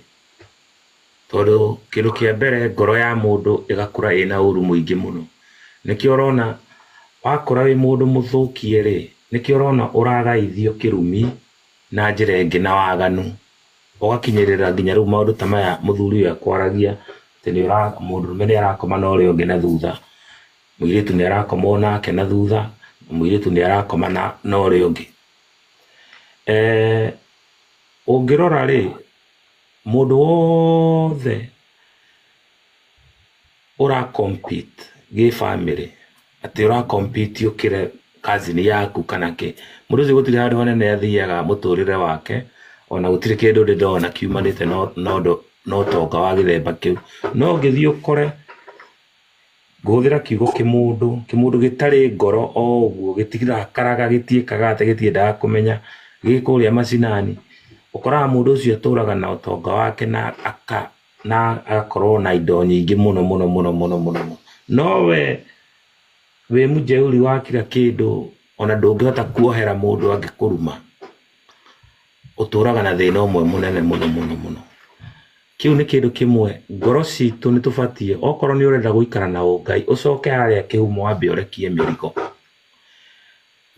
[SPEAKER 8] tondũ kĩndũ kĩa mbere ngoro ya mũndũ ĩgakũra ĩna ũru mũingĩ mũno. Nĩkĩo ũrona wakũra wĩ mũndũ mũthũkie rĩ, nĩkĩo ũrona ũragaithio kĩrumi na njĩra ĩngĩ na waganu, ũgakinyĩrĩra nginya rĩu maũndũ ta maya mũthuri ũyũ akwaragia atĩ nĩ ũra mũndũrũme nĩ arakoma na ũrĩa ũngĩ na thutha, mũirĩtu nĩ arakoma onake na thutha, mũirĩtu nĩ arakoma na ũrĩa ũngĩ. Ũngĩrora rĩ, mũndũ wothe ũra compete gĩ family, atĩ ũra compete ũkĩre cousin yaku kana kĩ, mũndũ ũcio gũtirĩ handũ hanene athiaga mũtũrĩre wake, ona gũtirĩ kĩndũ ndĩ ndona kiumanĩte na ũtonga wa gĩthemba kĩu. No ũngĩthiĩ ũkore, ngũhũthĩra kiugo kĩmũndũ, kĩmũndũ gĩtarĩ ngoro o ũguo, gĩtirakaraga, gĩtiĩkaga atĩ, gĩtiendaga kũmenya, gĩ kũrĩa macinani, ũkoraga mũndũ ũcio atũraga na ũtonga wake na aka na agakorwo na indo nyingĩ mũno mũno mũno mũno mũno mũno. No we wĩ mũjeuri wa kila kĩndũ, ona ndũngĩhota kuohera mũndũ angĩkũruma, ũtũraga na thĩna ũmwe mũnene mũno mũno mũno. Kĩu nĩ kĩndũ kĩmwe ngoro citũ nĩ tũbatiĩ, okorwo nĩ ũrenda gũikara na ũngai, ũcoke harĩa kĩhumo wambe ũrekie mĩrigo.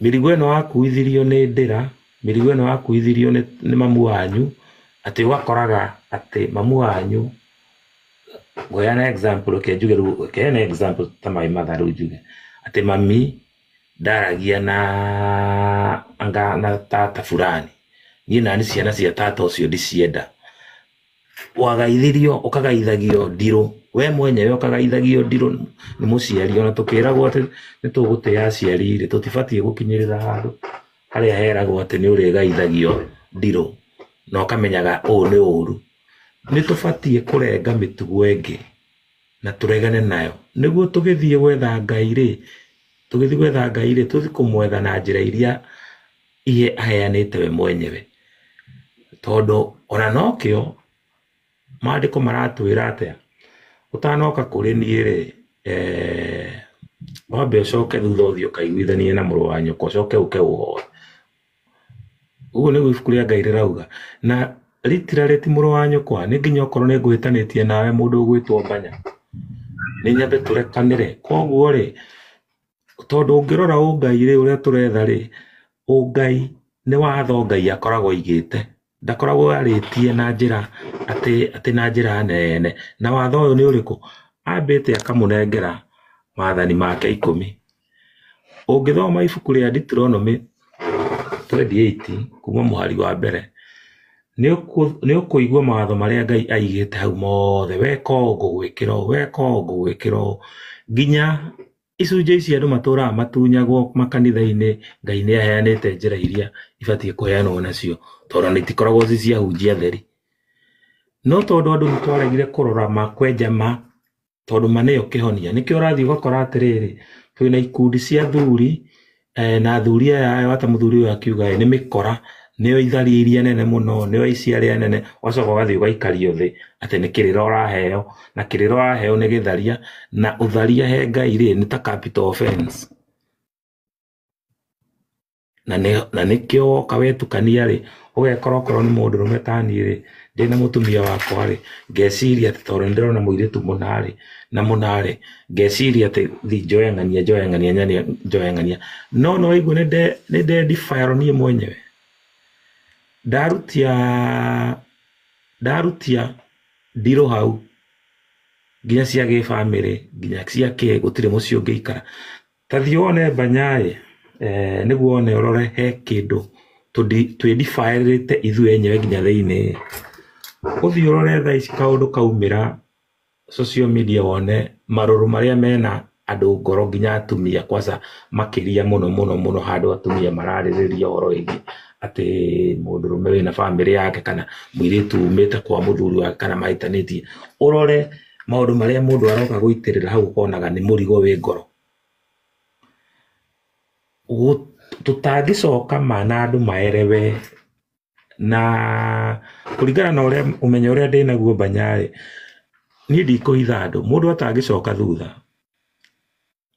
[SPEAKER 8] Mĩrigo ĩno wakuithirio nĩ ndĩra, mĩrigo ĩno wakuithirio nĩ mamu wanyu, atĩ ũgakoraga atĩ mamu wanyu, ngũheana example, reke njuge rĩu, reke heane example ta my mother rĩu njuge atĩ mami ndaragia na anga na tata fulani, niĩ nani ciana cia tata ũcio ndicienda. Wagaithirio, ũkagaithagio ndirũ, we mwenyewe ũkagaithagio ndirũ nĩ mũciari. Ona tũkĩragwo atĩ nĩ tũgũtĩa aciari rĩ, tũtibatiĩ gũkinyĩrĩra handũ harĩa heragwo atĩ nĩ ũrĩgaithagio ndirũ na ũkamenyaga ũũ nĩ ũru. Nĩ tũbatiĩ kũrenga mĩtugo ĩngĩ na tũregane nayo, nĩguo tũgĩthiĩ gwetha Ngai rĩ, tũgĩthiĩ gwetha Ngai rĩ, tũthiĩ kũmwetha na njĩra iria ihe aheanĩte we mwenyewe, tondũ ona nokĩo maandĩko maratwĩra atĩa, ũtanoka kũrĩ niĩ rĩ, wambe ũcoke thutha ũthiĩ ũkaiguithanie na mũrũ wa nyũkwa, ũcoke ũke ũhoe. Ũguo nĩguo ibuku rĩa Ngai rĩrauga. Na literally ti mũrũ wa nyũkwa, nĩ nginya okorwo nĩ ngũhĩtanĩtie nawe mũndũ ũgwĩtwo Mbanya, nĩ nyambe tũrekanĩre. Koguo rĩ, tondũ ũngĩrora ũngai rĩ, ũrĩa tũretha rĩ, ũngai nĩ watho Ngai akoragwo aigĩte, ndakoragwo arĩtie na njĩra atĩ na njĩra nene. Na watho ũyũ nĩ ũrĩkũ? Ambĩte akamũnengera maathani make 10. Ũngĩthoma ibuku rĩa Deuteronomy 28 kuma mũhari wa mbere, nĩ ũkũigua mawatho marĩa Ngai aigĩte hau mothe, weka ũũ ngũgwĩkĩra ũũ, weka ũũ ngũgwĩkĩra ũũ, nginya icunjĩ ici andũ matũraga matunyagwo makanitha-inĩ. Ngai nĩ aheanĩte njĩra iria ibatiĩ kũheanwo nacio, tondũ nĩ itikoragwo ci cia hunjia theri. No tondũ andũ nĩ twaregire kũrora ma kwenja ma, tondũ ma nĩyo kĩhonia, nĩkĩo ũrathiĩ ũgakora atĩrĩrĩ, twĩna ikundi cia athuri, na athuri aya aya, ta mũthuri ũyũ akiuga nĩ mĩkora, Nĩo itharia iria nene mũno, nĩo aici arĩa nene, ũgacoka ũgathiĩ ũgaikario thĩ atĩ nĩ kĩrĩra ũraheo, na kĩrĩra ũraheo nĩ gĩtharia, na ũtharia he Ngai rĩ nĩ ta capital offense. Na nĩkĩo woka wetukania rĩ, ũgekora okorwo nĩ mũndũrũme ta niĩ rĩ, ndĩna mũtumia wakwa rĩ, ngeciria atĩ tondũ nĩndĩrona mũirĩtu mũna rĩ, na mũna rĩ, ngeciria atĩ thi njoe ng'ania njoe ng'ania ng'ania njoe ng'ania. No nĩwaigua nĩndedefile niĩ mwenyewe. Ndarutia ndirũ hau nginya cia gĩbamĩrĩ nginya cia kĩ gũtirĩ mũciĩ ũngĩikara. Ta thiĩ wone Banyaĩ, nĩguo wone ũrore he kĩndũ twĩdefilĩte ithuĩ enyewe nginya thĩinĩ. Ũthiĩ ũrore thaa ici kaũndũ kaumĩra social media wone marũrũ marĩa mena andũ ngoro nginya atumia kwanza makĩria mũno mũno mũno handũ atumia mararĩrĩria ũhoro wĩgiĩ atĩ mũndũrũme wĩna bamĩrĩ yake kana mũirĩtu umĩte kwa mũthuri wake kana mahĩtanĩtie. Ũrore maũndũ marĩa mũndũ aroka gũitĩrĩra hau ũkonaga nĩ mũrigo wĩ ngoro. Tũtangĩcoka ma na andũ maerewe na kũringana na ũrĩa ũmenyo ũrĩa ndĩnaguo Banyaĩ, niĩ ndikũhitha andũ, mũndũ atangĩcoka thutha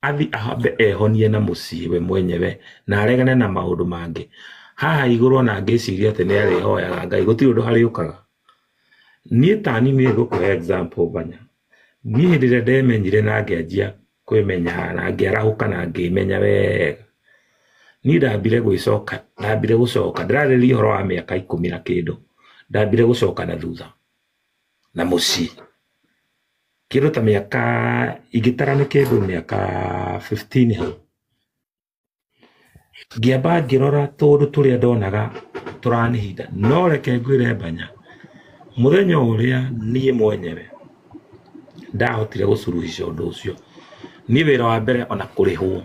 [SPEAKER 8] athi ambe ehonie na mũciĩ we mwenyewe na aregane na maũndũ mangĩ. Haha igũrũ ona ngĩciria atĩ nĩ arĩhoyaga Ngai gũtirĩ ũndũ harĩũkaga. Niĩ ta niĩ nĩngũkũhe example Banya. Niĩ hĩndĩ ĩrĩa ndemenyire na ngĩanjia kwĩmenya na ngĩarahũka na ngĩmenya wega, niĩ ndambire gwĩcoka, ndambire gũcoka, ndĩrarĩrĩria ũhoro wa mĩaka 10 na kĩndũ, ndambire gũcoka na thutha na mũciĩ kĩndũ ta mĩaka ingĩtara nĩ kĩndũ mĩaka 15 hau. Ngĩamba ngĩrora tũũndũ tũrĩa ndonaga tũranihinda, no reke ngwĩre Banya, mũthenya ũrĩa niĩ mwenyewe ndahotire gũcuruhisha ũndũ ũcio, niĩ wĩra wa mbere ona kũrĩhwo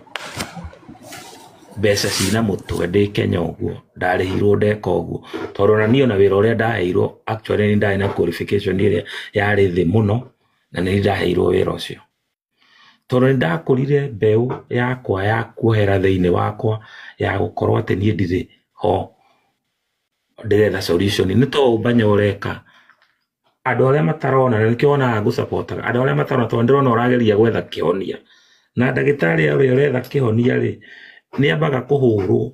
[SPEAKER 8] mbeca cina mũtwe ndĩ Kenya ũguo, ndarĩhirwo ndeka ũguo, tondũ ona niĩ ona wĩra ũrĩa ndaheirwo actually nĩ ndarĩ na qualification ĩrĩa yarĩ thĩ mũno, na nĩ ndaheirwo wĩra ũcio. Tondũ nĩ ndakũrire mbeũ yakwa ya kuohera thĩinĩ wakwa ya gũkorwo atĩ niĩ ndirĩ ho ndĩretha solution. Nĩ to Banya ũreka andũ arĩa matarona, na nĩkĩo wonaga ngũcapotaga andũ arĩa matarona, tondũ ndĩrona ũrageria gwetha kĩhonia, na ndagĩtarĩ ũrĩa ũretha kĩhonia rĩ, nĩ ambaga kũhũrwo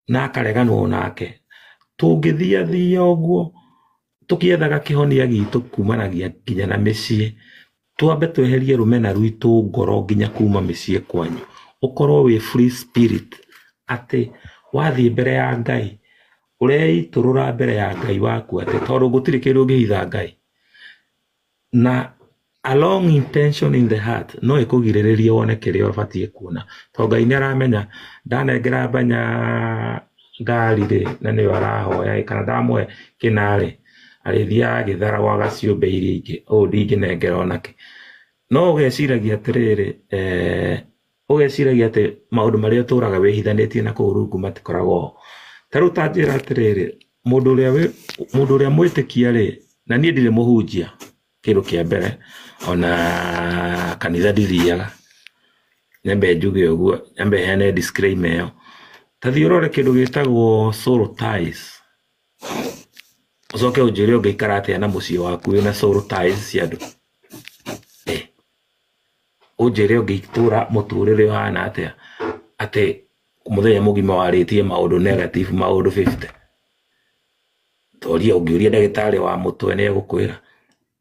[SPEAKER 8] na akareganwo nake. Tũngĩthiathia ũguo tũkĩethaga kĩhonia gitũ kumanagia nginya na mĩciĩ, twambe tweherie rũmena rwitũ ngoro nginya kuma mĩciĩ kwanyu, ũkorwo wĩ free spirit atĩ wathiĩ mbere ya Ngai ũreitũrũra mbere ya Ngai waku atĩ tondũ gũtirĩ kĩndũ ũngĩhitha Ngai, na a long intention in the heart no ĩkũgirĩrĩrie wone kĩrĩa ũbatiĩ kuona, tondũ Ngai nĩ aramenya ndanengera Banya ngari rĩ na nĩyo arahoya kana ndamũhe kĩna rĩ, arĩthiaga agĩtharagwo agaciũmbe iria ingĩ, ũũ ndingĩnengera onake. No ũgeciragia atĩrĩrĩ, ũgeciragia atĩ maũndũ marĩa ũtũraga wĩhithanĩtie na kũu rungu matikoragwo ho. Ta rĩu ta njĩra atĩrĩrĩ, mũndũ ũrĩa mwĩtĩkia rĩ, na niĩ ndirĩ mũhunjia kĩndũ kĩa mbere, ona kanitha ndithiaga, nyambe njuge ũguo, nyambe heane disclaimer ĩyo. Ta thiĩ ũrore kĩndũ gĩtagwo soul ties, ũcoke ũnjĩre ũngĩikara atĩa na mũciĩ waku wĩna soul ties cia andũ. Ũnjĩre ũngĩtũra mũtũrĩre ũhana atĩa atĩ mũthenya mũgima warĩtie maũndũ negative, maũndũ 50. Toria ũngĩũria ndagĩtarĩ wa mũtwe nĩ egũkwĩra,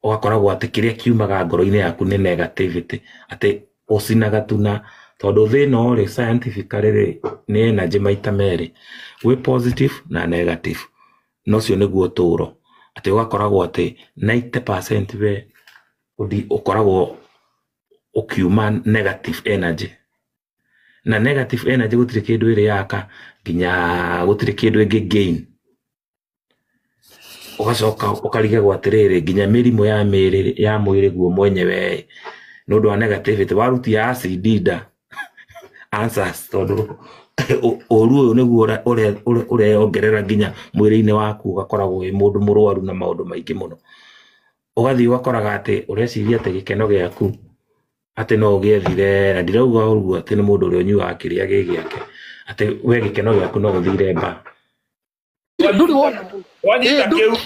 [SPEAKER 8] ũgakoragwo atĩ kĩrĩa kiumaga ngoro-inĩ yaku nĩ negativity, atĩ ũcinaga tu na tondũ thĩ ĩno rĩ scientifically rĩ nĩ energy maita merĩ, gwĩ positive na negative, na ũcio nĩguo ũtũro, atĩ ũgakoragwo atĩ 90% we ũkoragwo ũkiuma negative energy, na negative energy gũtirĩ kĩndũ ĩrĩ yaka nginya gũtirĩ kĩndũ ĩngĩ gain. Ũgacoka ũkarigagwo atĩrĩrĩ nginya mĩrimũ ya mĩĩrĩ ya mwĩrĩ guo mwenyewe nĩ ũndũ wa negativity, warutia acid nda answers, tondũ ũru ũyũ nĩguo ũreongerera nginya mwĩrĩ-inĩ waku, ũgakoragwo wĩ mũndũ mũrwaru na maũndũ maingĩ mũno. Ũgathiĩ ũgakoraga atĩ ũreciria atĩ gĩkeno gĩaku atĩ no ũgĩethire, na ndirauga ũguo atĩ nĩ mũndũ ũrĩa ũnyuaga kĩrĩa gĩ gĩake, atĩ we gĩkeno gĩaku no ũthire bar.
[SPEAKER 9] Ndũrĩ wona
[SPEAKER 10] Wanyita kĩu.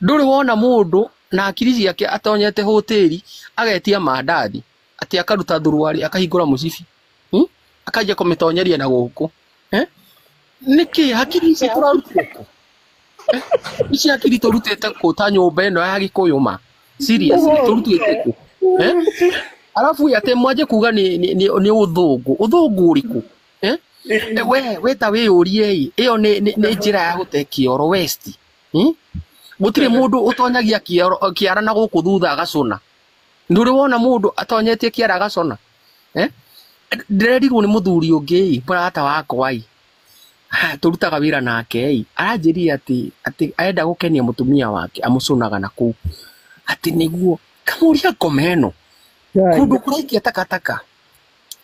[SPEAKER 9] Ndũrĩ wona mũndũ na hakiri ciake atonyete hoteli agetia mandathi atĩ akaruta thuruarĩ akahingũra mũcibi, akanjia kũmĩtonyeria na gũkũ, nĩkĩ hakiri ici tũrarutĩte kũ? Ici hakiri tũrutĩte kũ ta nyũmba ĩno ya Gĩkũyũ ma seriously tũrutĩte kũ? Alafu atĩ mwanje kuga nĩ ũthũngũ, ũthũngũ ũrĩkũ? We ta wĩyũrie ĩ, ĩyo nĩ njĩra ya gũte kĩoro west. Gũtirĩ mũndũ ũtonyagia kĩara na gũkũ thutha agacũna. Ndũrĩ wona mũndũ atonyetie kĩara agacũna? Ndĩrerirwo nĩ mũthuri ũngĩ mũrata wakwa ĩ, tũrutaga wĩra nake ĩ, aranjĩrire atĩ arenda gũkenia mũtumia wake amũcũnaga na kũu atĩ nĩguo kamũria ngoma ĩno kũndũ kũraikia takataka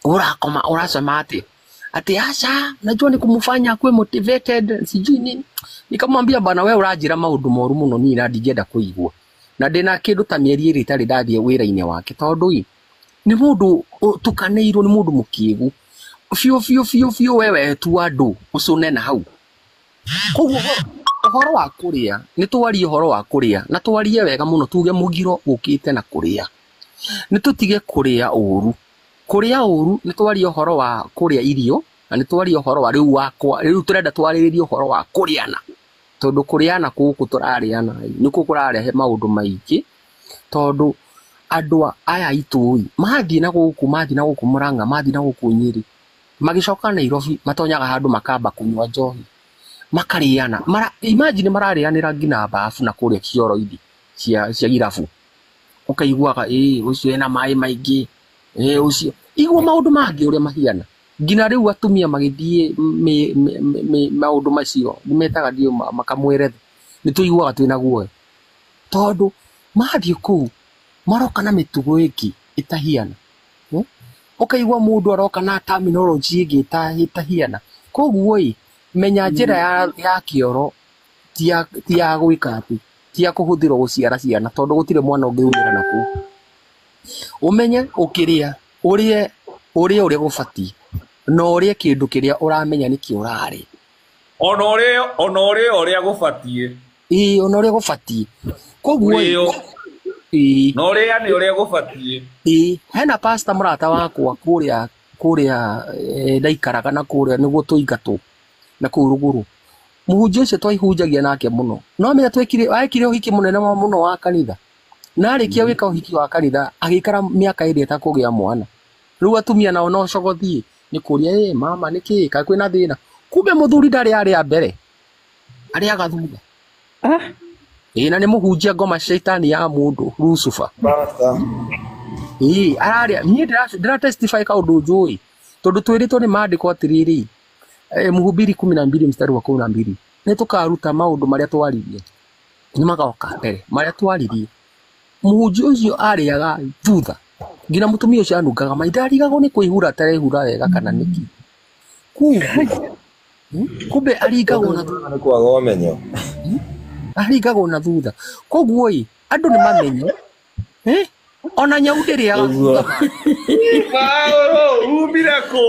[SPEAKER 9] ũrakoma ũracema atĩ ati aca najua ni kumfanya akuwe motivated sijui nini. Nikamwambia bana we ũranjĩra maũndũ moru mũno niĩ na ndingĩenda kũigua, na ndĩna kĩndũ ta mĩeri ĩrĩ itarĩ ndathiĩ wĩra-inĩ wake tondũ ĩ nĩ mũndũ ũtukanĩirwo, nĩ mũndũ mũkĩgu biũ biũ biũ biũ. We wetua andũ ũcũne na hau. Koguo ũhoro wa kũrĩa nĩ twarie ũhoro wa kũrĩa na twarie wega mũno, tuge mũgiro ũkĩte na kũrĩa, nĩ tũtige kũrĩa ũru. Kũrĩa ũru nĩ twarie ũhoro wa kũrĩa irio na nĩ twarie ũhoro wa rĩu wakwa rĩu tũrenda twarĩrĩrie ũhoro wa kũrĩana, tondũ kũrĩana gũkũ tũrarĩana nĩkuo kũrarehe maũndũ maingĩ, tondũ andũ aya aitũ mathiĩ na gũkũ, mathiĩ na gũkũ Murang'a, mathiĩ na gũkũ Nyĩrĩ, magĩcoka Nairobi matonyaga handũ makamba kũnyua njohi makarĩana. Imagine mararĩanĩra nginya bafu na kũrĩa cioro-inĩ cia irabu, ũkaiguaga ĩ ũcio ena maĩ maingĩ, ĩ ũcio igua maũndũ mangĩ ũrĩa mahiana. Nginya rĩu atumia magĩthiĩ maũndũ macio metaga ndio makamweretha, nĩ tũiguaga twĩna guoya tondũ mathiĩ kũu maroka na mĩtugo ĩngĩ ĩtahiana. Ũkaigua mũndũ aroka na terminology ĩngĩ ĩtahiana. Koguo ĩ menya njĩra ya kĩoro ti ya gwĩka atĩ ti ya kũhũthĩrwo gũciara ciana, tondũ gũtirĩ mwana ũngĩumĩra na kũu. Ũmenye ũkĩrĩa ũrĩe ũrĩa ũrĩa gũbatiĩ na ũrĩe kĩndũ kĩrĩa ũramenya nĩkĩo ũrarĩa,
[SPEAKER 10] ona ũrĩe ũrĩa gũbatiĩ.
[SPEAKER 9] Ĩĩ, ona ũrĩa gũbatiĩ. Koguo ĩĩ
[SPEAKER 10] na ũrĩane ũrĩa gũbatiĩ.
[SPEAKER 9] Ĩĩ, hena pastor mũrata wakwa kũrĩa kũrĩa ndaikaraga na kũrĩa nĩguo tũingatwo na kũu rũgũrũ. Mũhunjia ũcio twaihunjagia nake mũno, no amenya twekire ekire ũhiki mũnene mũno wa kanitha, na arĩkia gwĩka ũhiki wa kanitha agĩikara mĩaka ĩrĩ atakũgĩa mwana. Rĩu atumia nao no cogothiĩ nĩ kũria ĩ mama nĩkĩ kaĩ kwĩna thĩna, kumbe mũthuri ndarĩ arĩa mbere arĩaga thutha. Ĩĩ, na nĩ mũhunjia ngoma shaitani ya mũndũ Lucifer. Ĩĩ, ararĩa. Niĩ ndĩra testify kaũndũ njũĩ tondũ twĩrĩtwo nĩ maandĩko atĩrĩrĩ, Mhubiri 12 mstari wa 12 nĩ tũkaruta maũndũ marĩa twaririe nĩ magoka mbere marĩa twaririe. Mũhunjia ũcio arĩaga thutha nginya mũtumia ũcio anungaga mai, ndarigagwo nĩ kwĩhura atarehura wega kana nĩkĩ. Kumbe aringagwo na thutha,
[SPEAKER 1] nĩ kwaga ũmenyo,
[SPEAKER 9] aringagwo na thutha. Koguo ĩ andũ nĩ mamenye ona nyau ndĩrĩaga thutha.
[SPEAKER 10] Paũlũ umire kũ?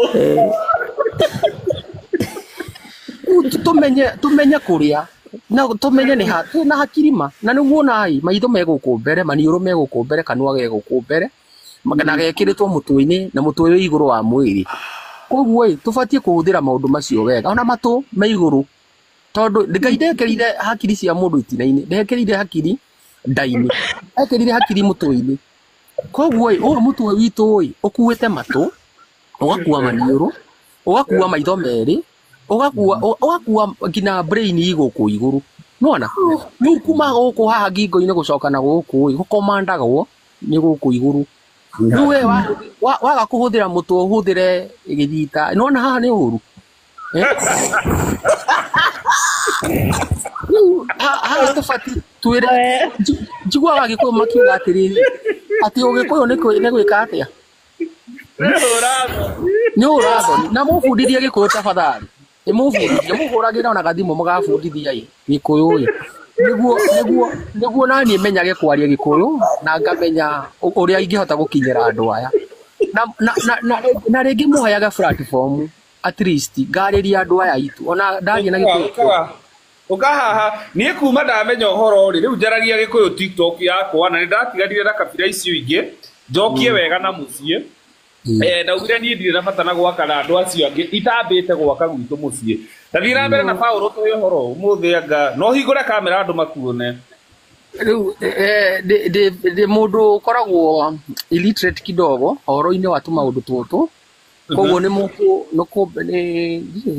[SPEAKER 9] Tumenye kũrĩa na tumenye nĩ ha na hakiri ma, na nĩguo ona maitho me gũkũ mbere, maniũrũ me gũkũ mbere, kanua ge gũkũ mbere, na gekĩrĩtwo mũtwe-inĩ na mũtwe wĩ igũrũ wa mwĩrĩ. Koguo ĩ tũbatiĩ kũhũthĩra maũndũ macio wega, ona matũ me igũrũ, tondũ Ngai ndekĩrire hakiri cia mũndũ itina-inĩ, ndekĩrire hakiri nda-inĩ, ekĩrire hakiri mũtwe-inĩ. Koguo ĩ ũyũ mũtwe witũ ĩ ũkuĩte matũ, ũgakua maniũrũ, ũgakua maitho merĩ, ũgakua nginya brain gũkũ igũrũ. Nĩwona rĩu kuma gũkũ haha ngingo-inĩ gũcoka na gũkũ ĩ gũkomandagwo nĩ gũkũ igũrũ. Rĩu we waga kũhũthĩra mũtwe ũhũthĩre gĩthita, nĩwona haha nĩ ũru. Rĩu haha tũbatiĩ twĩre, njiguaga Gĩkũyũ makiuga atĩrĩrĩ atĩ Ũgĩkũyũ nĩ gwĩka atĩa? Nĩ ũrathoni. Na mũbundithie Gĩkũyũ tafadhali, mũbundithie, mũhũragĩre ona gathimũ mũgabundithia Gĩkũyũ ĩ, nĩguo naniĩ menyage kwaria Gĩkũyũ na ngamenya ũrĩa ingĩhota gũkinyĩra andũ aya. Na rĩngĩ mũheage platform at least ngarĩria andũ aya aitũ, ona ndaria na Gĩkũyũ.
[SPEAKER 10] Ũka haha niĩ kuma ndamenya ũhoro rĩ, rĩu njaragia Gĩkũyũ TikTok yakwa na nĩ ndatiganire na kabira icio ingĩ njokie wega na mũciĩ. Ndaugire niĩ ndirĩ na bata na gwaka na andũ acio angĩ itambĩte gwaka gwitũ mũciĩ. Tathiĩ na mbere na Paũlũ tũhe ũhoro ũmũthĩ anga no hingũre kamera andũ makuone.
[SPEAKER 9] Rĩu ndĩ mũndũ ũkoragwo illiterate kidogo ũhoro-inĩ wa tũmaũndũ tũtũ, koguo nĩ mũkũ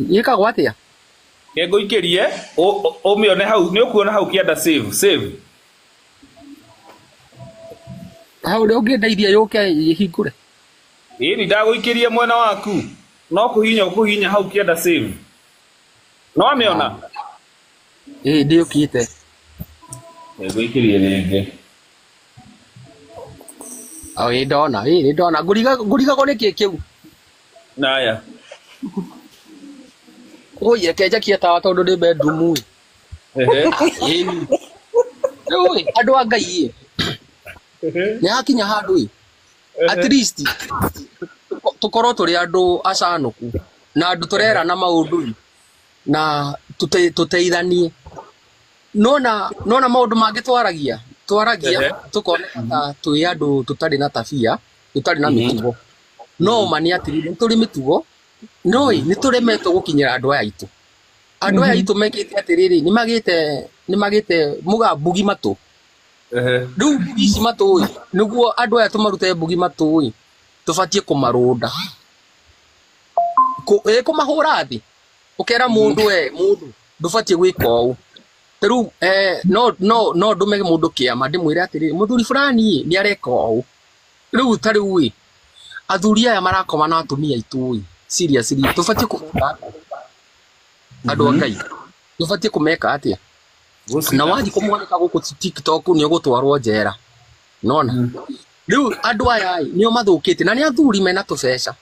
[SPEAKER 9] yĩkagwo atĩa?
[SPEAKER 10] Ngũikĩrie ũmĩone hau, nĩ ũkuona hau kĩanda save save.
[SPEAKER 9] Hau ũrĩa ũngĩndeithia yũke ĩhingũre.
[SPEAKER 10] Ĩĩ nĩ ndagũikĩrie mwena waku, no kũhihinya ũkũhihinya hau kĩanda save. No amĩona?
[SPEAKER 9] Ĩĩ ndĩũkĩte.
[SPEAKER 10] Ngũikĩrie rĩngĩ.
[SPEAKER 9] O ĩĩ ndona, ĩĩ nĩ ndona. Ngũrigagwo nĩkĩ kĩu?
[SPEAKER 10] Naya.
[SPEAKER 9] Oi, reke njakie tawa tondũ ndĩ bedroom ĩ. Ĩĩ. Rĩu ĩ, andũ a Ngai ĩ. Nĩ hakinya handũ ĩ. At least tũkorwo tũrĩ andũ acanũku na andũ tũrerana maũndũ ĩ, na tũteithanie. Nona maũndũ mangĩ twaragia tũkoneka ta twĩ andũ tũtarĩ na tabia, tũtarĩ na mĩtugo. No ma nĩ atĩrĩrĩ, nĩ tũrĩ mĩtugo, no ĩ nĩ tũremetwo gũkinyĩra andũ aya aitũ. Andũ aya aitũ mekĩte atĩrĩrĩ, nĩ magĩte mũga mbugi matũ. Rĩu mbugi ici matũ ĩ, nĩguo andũ aya tũmarute mbugi matũ ĩ, tũbatiĩ kũmarũnda. Kũmahũra thĩ. Ũkera mũndũ we, mũndũ ndũbatiĩ gwĩka ũũ. Rĩu no ndũme mũndũ kĩama ndĩmwĩre atĩrĩrĩ, mũthuri fulani ĩ nĩ areka ũũ. Rĩu ta rĩu ĩ, athuri aya marakoma na atumia aitũ ĩ, seriously tũbatiĩ kũmeka atĩa? Andũ a Ngai, tũbatiĩ kũmeka atĩa? Na wathiĩ kũmwanĩka gũkũ TikTok nĩ ũgũtwarwo njera. Nona? Rĩu andũ aya ĩ, nĩo mathũkĩte na nĩ athuri mena tũbeca.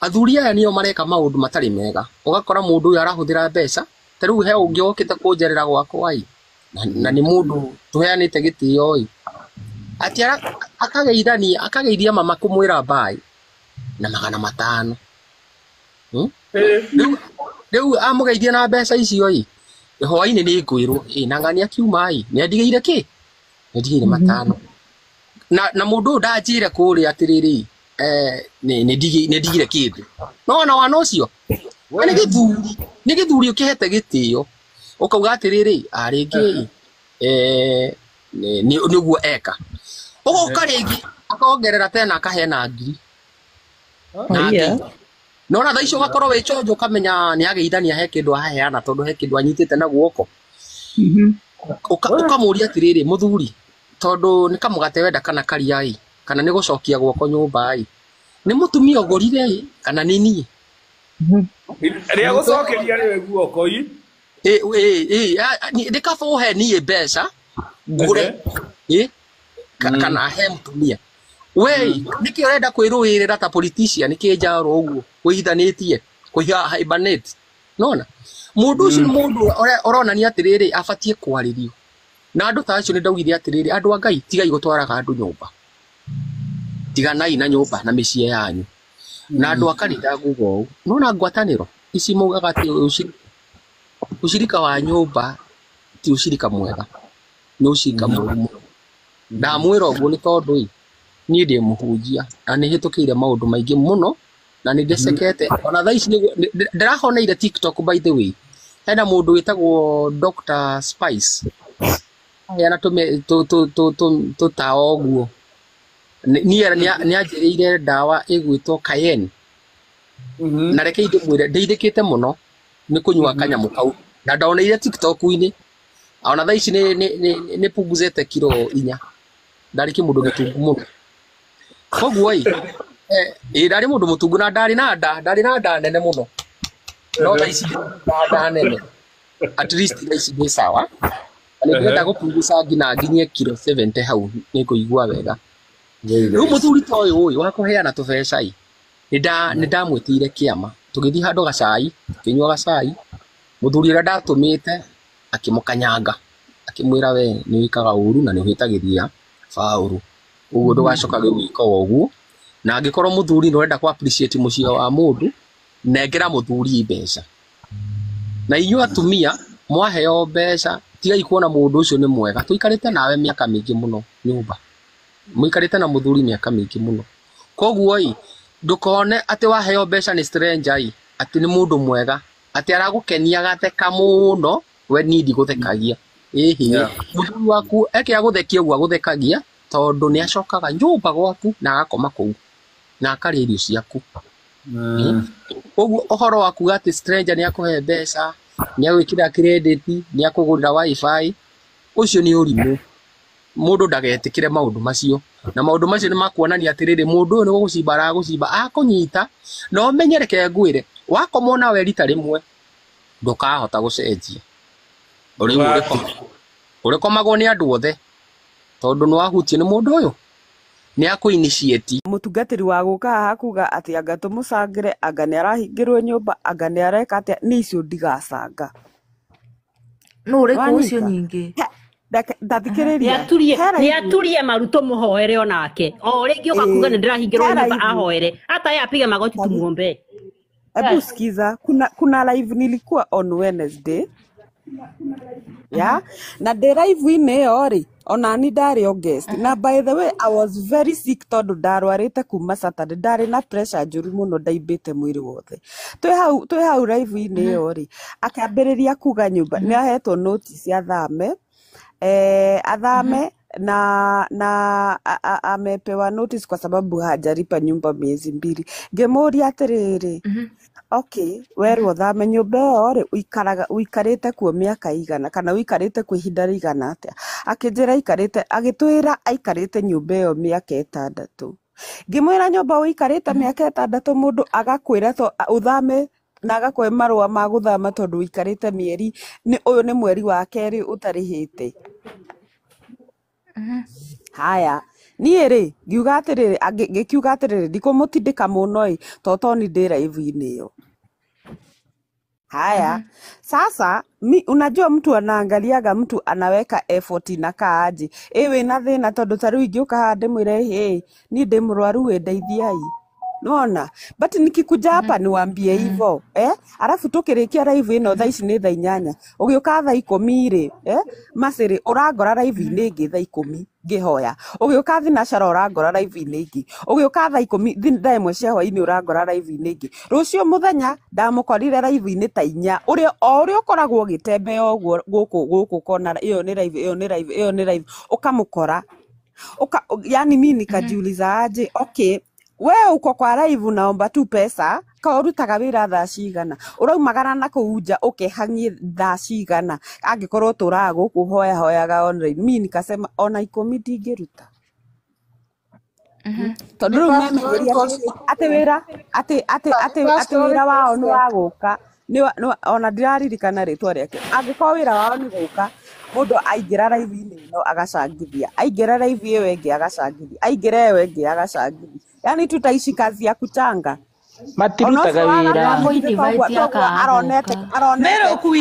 [SPEAKER 9] Athuri aya nĩo mareka maũndũ matarĩ mega. Ũgakora mũndũ ũyũ arahũthĩra mbeca, ta rĩu he ũngĩ wokĩte kũnjerera gwakwa ĩ, na nĩ mũndũ tũheanĩte gĩtĩo ĩ. Atĩ akageithia mama kũmwĩra bye na 500. Rĩu amũgeithia na mbeca icio ĩ, hwaĩ-inĩ nĩ ngwĩrwo ĩ, na ng'ania akiuma ĩ, nĩ andigĩire kĩ? Nĩ andigĩire 5. Na mũndũ ũyũ ndanjĩre kũrĩa atĩrĩrĩ, nĩ ndigire kĩndũ. No ona wana ũcio nĩ gĩthuri ũkĩhete gĩtĩo, ũkauga atĩrĩrĩ, rĩngĩ nĩguo eka. Ũgoka rĩngĩ akongerera tena akaheana 1,000. No na thaa icio ũgakorwo wĩ chonjo ũkamenya nĩ ageithania he kĩndũ aheana tondũ he kĩndũ anyitĩte na guoko. Ũkamũria atĩrĩrĩ, mũthuri, tondũ nĩ kamũgate wenda kana karia ĩ, kana nĩ gũcokia guoko nyũmba ĩ, nĩ mũtumia ũgũrire ĩ, kana nĩ niĩ?
[SPEAKER 10] Rĩa gũcokeria rĩwe guoko ĩ.
[SPEAKER 9] Nĩ kaba ũhe niĩ mbeca ngũre ĩ, kana he mũtumia. We nĩkĩ ũrenda kwĩrũĩrĩra ta politician nĩkĩ njaro ũguo wĩhithanĩtie kũiga hibernate? Nona mũndũ ũcio nĩ mũndũ ũronania atĩrĩrĩ, abatiĩ kwarĩrio. Na andũ ta acio nĩ ndaugire atĩrĩrĩ, andũ a Ngai tigai gũtwaraga andũ nyũmba, tiganai na nyũmba na mĩciĩ yanyu. Na andũ a kanitha nguga ũũ, nona ngwatanĩro ici maugaga atĩ ũcirika wa nyũmba ti ũcirika mwega, nĩ ũcirika mũũru mũno. Ndamwĩra ũguo nĩ tondũ ĩ, niĩ ndĩ mũhunjia na nĩ hĩtũkĩire maũndũ maingĩ mũno na nĩ ndĩcekete. Ona thaa ici ndĩrahoneire TikTok by the way, hena mũndũ wĩtagwo Dr. Spice aheana tũtawa ũguo. Niĩ nĩ anjĩrĩire ndawa ĩgwĩtwo Cayenne. Na reke ndĩmwĩre ndeithĩkĩte mũno nĩ kũnyua kanyamũ kau, na ndoneire TikTok-inĩ. Ona thaa ici nĩ punguzete kiro 4. Ndarĩ kĩmũndũ gĩtungu mũno. Koguo ĩ, ndarĩ mũndũ mũtungu na ndarĩ na nda, ndarĩ na nda nene mũno. No thaa ici ndĩ nda nene. At least thaa ici ndĩ sawa. Na nĩ ndĩrenda gũpunguza nginya nginyie kiro 70 hau nĩ ngũigua wega. Rĩu mũthuri ta ũyũ wa kũheana tũbeca ĩ, nĩ ndamwĩtĩire kĩama. Tũgĩthiĩ handũ gacai, tũkĩnyua gacai. Mũthuri ũrĩa ndatũmĩte akĩmũkanyanga, akĩmwĩra we nĩ wĩkaga ũru na nĩ ũhĩtagĩria Paũlũ, ũguo ndũgacokage gwĩka ũguo. Na angĩkorwo mũthuri nĩ ũrenda kũ appreciate mũciĩ wa mũndũ, nengera mũthuri mbeca. Na inyuĩ atumia Mwaheo mbeca tigai kuona mũndũ ũcio nĩ mwega. Tũikarĩte nawe mĩaka mĩingĩ mũno nyũmba. Mũikarĩte na mũthuri mĩaka mĩingĩ mũno. Koguo ĩ ndũkone atĩ waheo mbeca nĩ stranger ĩ atĩ nĩ mũndũ mwega atĩ aragũkenia agatheka mũno we niĩ ndigũthekagia. Ĩhĩ mũthuri waku eke agũthekia ũguo agũthekagia tondũ nĩ acokaga nyũmba gwaku na agakoma kũu na akarĩa irio ciaku. Koguo ũhoro wa kuga atĩ stranger nĩ akũhe mbeca nĩ agwĩkĩra credit nĩ akũgũrĩra wifi ũcio nĩ ũrimũ. Mũndũ ndagetĩkĩre maũndũ macio na maũndũ macio nĩ makuonania atĩrĩrĩ mũndũ ũyũ nĩ gũgũcimba aragũcimba akũnyita na ũmenye reke ngwĩre wakomwo nawe rita rĩmwe ndũkahota gũcenjia. Rĩu ũrĩkomagwo nĩ andũ othe tondũ nĩ wahutio nĩ mũndũ ũyũ nĩ akũ-initiate.
[SPEAKER 11] Mũtungatĩri wa gũka haha kuga atĩ anga tũmũcangĩre anga nĩ arahingĩrwo nyũmba anga nĩ areka atĩa nĩ icio ndigacanga.
[SPEAKER 12] Nũ ũrĩkũ ũcio nyingĩ?
[SPEAKER 11] Ndathikĩrĩria.
[SPEAKER 6] Nĩ aturie maru tũmũhoere onake. O rĩngĩ ũka kuga nĩ ndĩrahingĩrwo nyũmba ahoere. Hata yeye apige magoti tumuombe.
[SPEAKER 11] Hebu sikiza, kuna live nilikuwa on Wednesday. Ya, na ndĩ live-inĩ ĩyo rĩ ona ni ndarĩ o guest. Na by the way I was very sick tondũ ndarwarĩte kuma Saturday ndarĩ na pressure njũru mũno ndaimbĩte mwĩrĩ wothe. Twĩ hau live-inĩ ĩyo rĩ akĩambĩrĩria kuga nyũmba nĩ ahetwo notice athame athame na amepewa notice kwa sababu hajalipa nyumba miezi 2. Ngĩmũria atĩrĩrĩ okay werwo thame nyũmba ĩyo rĩ ũikarĩte kuo mĩaka igana kana ũikarĩte kuo ihinda rĩigana atĩa? Akĩnjĩra aikarĩte agĩtwĩra aikarĩte nyũmba ĩyo mĩaka 6. Ngĩmwĩra nyũmba ũikarĩte mĩaka 6 mũndũ agakwĩra to ũthame na agakũhe marũa ma gũthama tondũ ũikarĩte mĩeri nĩ ũyũ nĩ mweri wa 2 ũtarĩhĩte. Haya niĩ rĩ ngiuga atĩrĩrĩ ngĩkiuga atĩrĩrĩ ndikũmũtindĩka mũno ĩ tondũ ni ndĩ live-inĩ ĩyo. Haya sasa mi unajua mtu anaangaliaga mtu anaweka effort inakaa aje ĩ wĩna thĩna tondũ ta rĩu ingĩũka haha ndĩmwĩre hĩ niĩ ndĩ mũrwaru ĩ ndeithiai. Nona but nikikuja hapa niwaambie hivyo alafu tukirikia live ino thaa ici ni thaa 8 ugiuka thaa 10 ri maciri urangora live ini ingi thaa 10 ngihoya ugiuka thinacara urangora live ini ingi ugiuka thaa 10 thaa 1 cia hwaini urangora live ini ingi rucio muthenya ndamukorire live ini ta 4 uria o uria ukoragwo ugitembea uguo guku kona iyo ni live iyo ni live iyo ni live ukamukora uka yani mimi nikajiuliza aje okay we uko kwa live unaomba tu pesa ka urutaga wira thaa cigana uraumagara na kuu nja ukehang'ie thaa cigana angikorwo turaga guku hoya hoyaga online mi nikasema ona 10 ndingĩruta tondu riu memenyeria ati wira ati ati ati ati wira wao ni wa guka ni ona ndiraririkana ritwa riake angikorwo wira wao ni guka mundu aingĩra live-inĩ ĩno agacangithia aingĩra live ĩyo ĩngĩ agacangithia aingĩra ĩyo ĩngĩ agacangithia yani tutaishi kazi ya kuchanga
[SPEAKER 13] matirutaga wira
[SPEAKER 11] aronete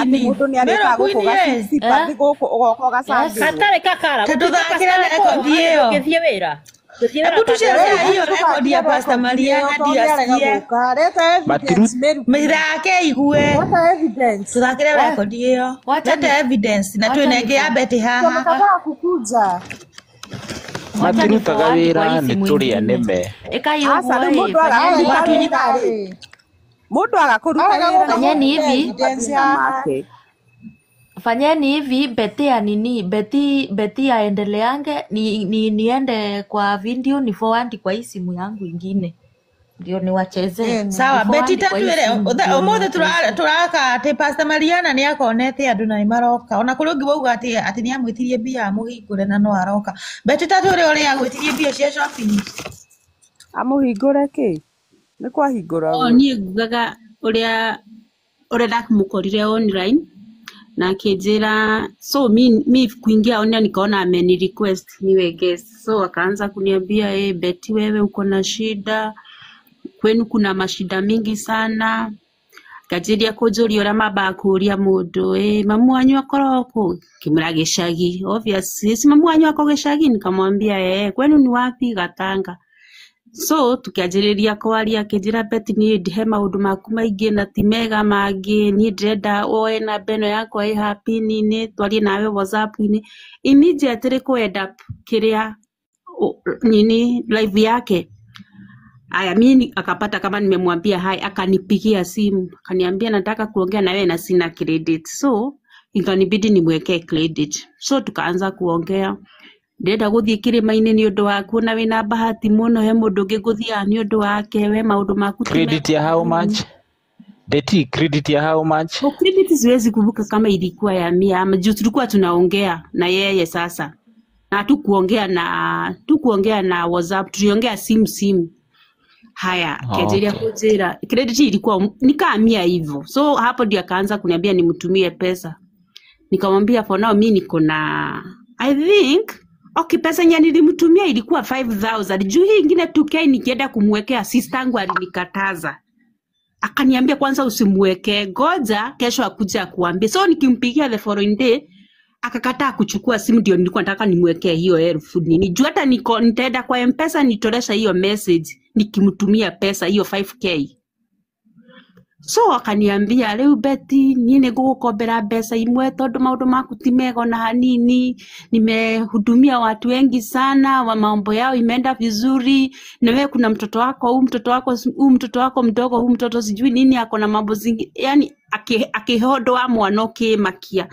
[SPEAKER 11] mundu nĩ arĩkaga gũkũ gacipathi gũkũ ũgoka ũgacangĩrwo
[SPEAKER 6] Gatarĩ kakara
[SPEAKER 14] Tũthakĩre rekondi ĩyo.
[SPEAKER 6] Gũthiĩ wĩra.
[SPEAKER 14] Hebu tuchezee hiyo rekodi ya Pastor Mariana ndiasikie. Mĩthake igue. Tũthakĩre rekodi ĩyo. Leta evidence na twĩna ĩngĩ ya Betty haha.
[SPEAKER 13] Matirutaga wira nĩ tũrĩa nĩme.
[SPEAKER 11] Aca rĩu mũndũ aga kũruta wĩra rĩ mũndũ aga kũruta wĩra na
[SPEAKER 12] Fanyeni hivi.
[SPEAKER 11] mathĩna make.
[SPEAKER 12] Fanyeni hivi Betty ya nini Betty aendeleange ni niende kwa video ni forward kwa hii simu yangu ingine ndio niwachezee.
[SPEAKER 14] Sawa,
[SPEAKER 12] Ni
[SPEAKER 14] Betty
[SPEAKER 12] forward kwa hii
[SPEAKER 14] tatwĩre
[SPEAKER 12] simu ndio
[SPEAKER 14] ũmũthĩ
[SPEAKER 12] niwachezee.
[SPEAKER 14] tũraka atĩ Pastor Mariana nĩ akonete andũ na nĩ maroka. Ona kũrĩ ũngĩ wauga atĩ atĩ nĩ amwĩtirie mbia amũhingũre na no aroka. Betty tatwĩre ũrĩa agwĩtirie mbia cia shopping.
[SPEAKER 11] Amũhingũre kĩ? Nĩ kwahingũragwo.
[SPEAKER 7] O niĩ ngugaga ũrĩa ũrĩa ndamũkorire online na akĩnjĩra so mi kuingia online nikaona ameni request niwe guest, so akaanza kuniambia hey, Betty wewe uko na shida, kwenu kuna mashida mingi sana, nganjĩria kũnjũria ũrĩa mambaga kũũria mũndũ ĩ mamu wanyu akoragwo kũ, ngĩmwĩra gĩcagi, obviously si mamu wanyu ako gĩcagi, nikamwambia eh, kwenu ni wapi? Gatanga. So tukianjĩrĩria kwaria akĩnjĩra Betty niĩ ndihe maũndũ maku maingĩ na ti mega mangĩ, niĩ ndĩrenda woe namba ĩno yakwa ĩ happy nini twarie nawe WhatsApp-inĩ. Immediately ku end up kĩrĩa nini live yake. Aya, mimi akapata kama nimemwambia hai, akanipigia simu akaniambia nataka kuongea na wewe na sina credit, so ikanibidi nimwekee credit. So tukaanza kuongea, ndĩrenda gũthiĩ kĩrĩma-inĩ nĩ ũndũ waku na wĩna bahati mũno, he mũndũ ũngĩ ngũthiaga nĩ ũndũ wake, we maũndũ maku ti
[SPEAKER 13] Credit ya how much? Betty, credit ya how much?
[SPEAKER 7] mega. Credit siwezi kumbuka kama ilikuwa ya 100 ama juu tulikuwa tunaongea na yeye sasa, na hatukuongea na WhatsApp, tuliongea simu. Haya, akianjia
[SPEAKER 13] Okay.
[SPEAKER 7] kunjira credit ilikuwa nikaa 100 hivyo. So hapo ndio akaanza kuniambia nimtumie pesa. Nikamwambia for now mi niko na I think okay, pesa yenye nilimtumia ilikuwa 5000 juu hii ingine 2k nikienda kumwekea sistangu alinikataza. Akaniambia kwanza usimwekee, ngoja kesho akuja akuambie. So nikimpigia the following day akakataa kuchukua simu, ndio nilikuwa nataka nimwekee hiyo elfu nini. Juu hata niko nitaenda kwa M-Pesa nitolesha hiyo message nikimtumia pesa hiyo 5k. So akaniambia rĩu Betty niĩ nĩ ngũgũkombera mbeca imwe tondũ maũndũ maku ti mega ona hanini, nimehudumia watu wengi sana wa mambo yao imeenda vizuri, na wewe kuna mtoto wako huu mtoto wako huu mtoto wako mdogo huu mtoto sijui nini ako na mambo zingi, yani akĩhondoa mwana ũkĩmakia.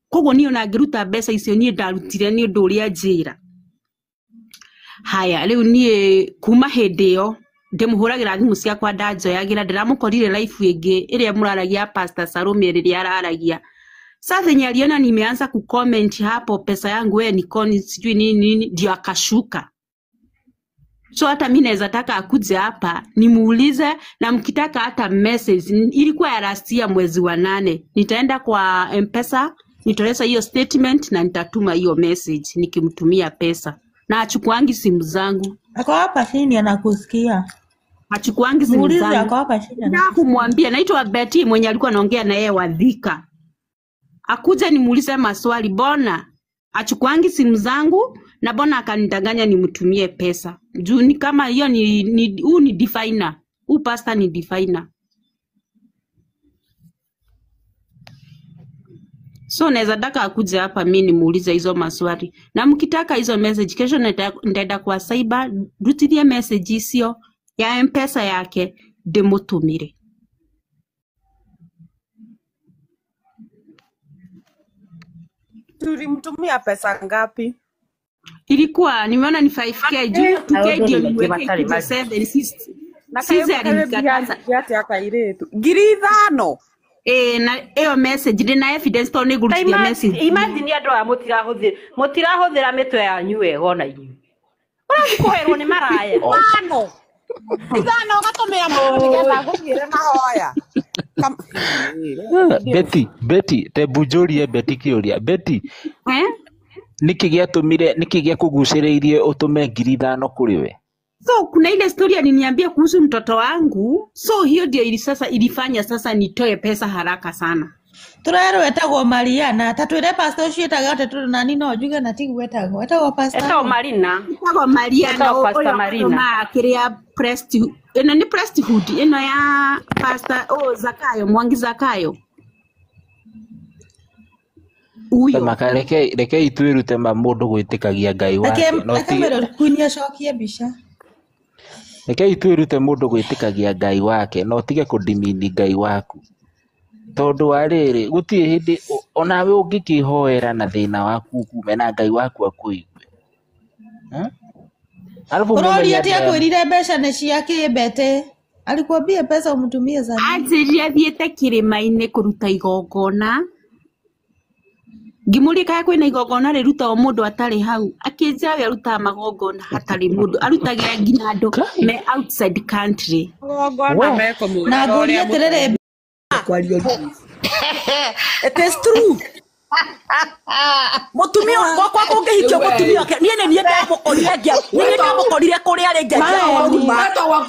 [SPEAKER 7] Koguo niĩ ona ngĩruta mbeca icio niĩ ndarutire nĩ ũndũ ũrĩa njĩra. Haya, rĩu niĩ kuma hĩndĩ ĩyo ndĩmũhũragĩra thimũ ciakwa ndanjoyagĩra, ndĩramũkorire live ĩngĩ ĩrĩa mũraragia Pastor Salome rĩrĩa araragia. Sasa yenye aliona nimeanza kucomment hapo pesa yangu wewe ni koni sijui nini nini, ndio akashuka. So hata mi naweza taka akuje hapa nimuulize, na mkitaka hata message ilikuwa ya last year mwezi wa 8, nitaenda kwa M-Pesa nitolesa hiyo statement na nitatuma hiyo message nikimtumia pesa, na achukuangi simu zangu,
[SPEAKER 14] Ako hapa chini anakusikia.
[SPEAKER 7] achukuangi simu
[SPEAKER 14] Muulize
[SPEAKER 7] zangu.
[SPEAKER 14] ako hapa chini
[SPEAKER 7] Na
[SPEAKER 14] anakusikia.
[SPEAKER 7] kumwambia naitwa Betty mwenye alikuwa anaongea na yeye Wadhika, akuja nimuulize maswali, bona achukuangi simu zangu na bona akanidanganya nimtumie pesa. Juu ni kama hiyo ni huu ni diviner, huu pastor ni diviner. So naweza taka akuja hapa mi nimuulize hizo maswali, na mkitaka hizo message kesho nitaenda kwa cyber ndutithie message icio ya M-Pesa yake ndĩmũtũmĩre.
[SPEAKER 11] Tulimtumia pesa ngapi?
[SPEAKER 7] Ilikuwa nimeona ni 5k juu hiyo 2k
[SPEAKER 6] Maũndũ
[SPEAKER 7] ndio
[SPEAKER 6] nĩ maingĩ
[SPEAKER 7] nimweke
[SPEAKER 6] matarĩ
[SPEAKER 7] ikuje
[SPEAKER 6] maritũ.
[SPEAKER 7] 7 sisi
[SPEAKER 11] Na
[SPEAKER 7] sisi alinikataza
[SPEAKER 11] atia kairĩtu 5,000.
[SPEAKER 7] Ĩĩ, na ĩyo message ndĩ na evidence tondũ
[SPEAKER 6] Ta
[SPEAKER 7] nĩngũrutithia message.
[SPEAKER 6] imagine andũ aya mũtirahũthĩra mĩtwe yanyu wega ona inyuĩ. Ũrathiĩ kũherwo nĩ maraya.
[SPEAKER 11] 5,000 ũgatũmĩra mũndũ nĩgetha agũthiĩre mahoya.
[SPEAKER 13] Betty, tebu njũrie Betty kĩũria. Betty,
[SPEAKER 7] Eh?
[SPEAKER 13] nĩkĩ gĩatũmire, nĩkĩ gĩakũgucĩrĩirie ũtũme 5,000 kũrĩ we?
[SPEAKER 7] So kuna ile story aliniambia kuhusu mtoto wangu, so hiyo ndio ili sasa ilifanya sasa nitoe pesa haraka sana.
[SPEAKER 14] Tũrerwo etagwo Mariana, ta twĩre pastor ũcio etagwo atĩ tondũ nani no njuge na tiguo etagwo. Etagwo pastor
[SPEAKER 6] Etagwo
[SPEAKER 14] nũ?
[SPEAKER 6] Marina.
[SPEAKER 7] Etagwo Mariana
[SPEAKER 6] Etagwo Pastor
[SPEAKER 7] ũrĩa
[SPEAKER 6] Marina.
[SPEAKER 7] ũratũmaga kĩrĩa Prest, ĩno nĩ Presthood ĩno ya Pastor oh, Zakayo Mwangi Zakayo huyo.
[SPEAKER 13] Tamaka, rekei twĩrute ma mũndũ gwĩtĩkagia Ngai wake no
[SPEAKER 14] Reke
[SPEAKER 13] ti
[SPEAKER 14] Mary Queen acokie mbica.
[SPEAKER 13] rekei twĩrute mũndũ gwĩtĩkagia Ngai wake no tige kũndimini Ngai waku, tondũ wa rĩrĩ gũtirĩ hĩndĩ onawe ũngĩkĩhoera na thĩna waku kume na Ngai waku akũigue. Alafu
[SPEAKER 14] Ũroria
[SPEAKER 13] mũmenye
[SPEAKER 14] atĩ
[SPEAKER 13] atĩ
[SPEAKER 14] akwĩrire mbeca nĩ cia kĩ Betty? Alikwambia pesa umtumie za nini?
[SPEAKER 7] Anjĩrire athiĩte kĩrĩma-inĩ kũruta igongona, ngĩmũria kana kwĩna igongona rĩrutagwo mũndũ atarĩ hau, akĩnjĩra we arutaga magongona hatarĩ mũndũ, arutagĩra nginya andũ me outside country.
[SPEAKER 11] Magongona
[SPEAKER 13] we
[SPEAKER 11] mekũmwĩraga
[SPEAKER 14] Na ngũrie
[SPEAKER 11] ũrĩa
[SPEAKER 14] atĩrĩrĩ,
[SPEAKER 11] mũtariĩ. It is true. Mũtumia gwakwa kũngĩhikio mũtumia wake niĩ nĩ niĩ ndamũkorire nĩ ndamũkorire kũrĩa arĩ ngĩanjia kũmũruma.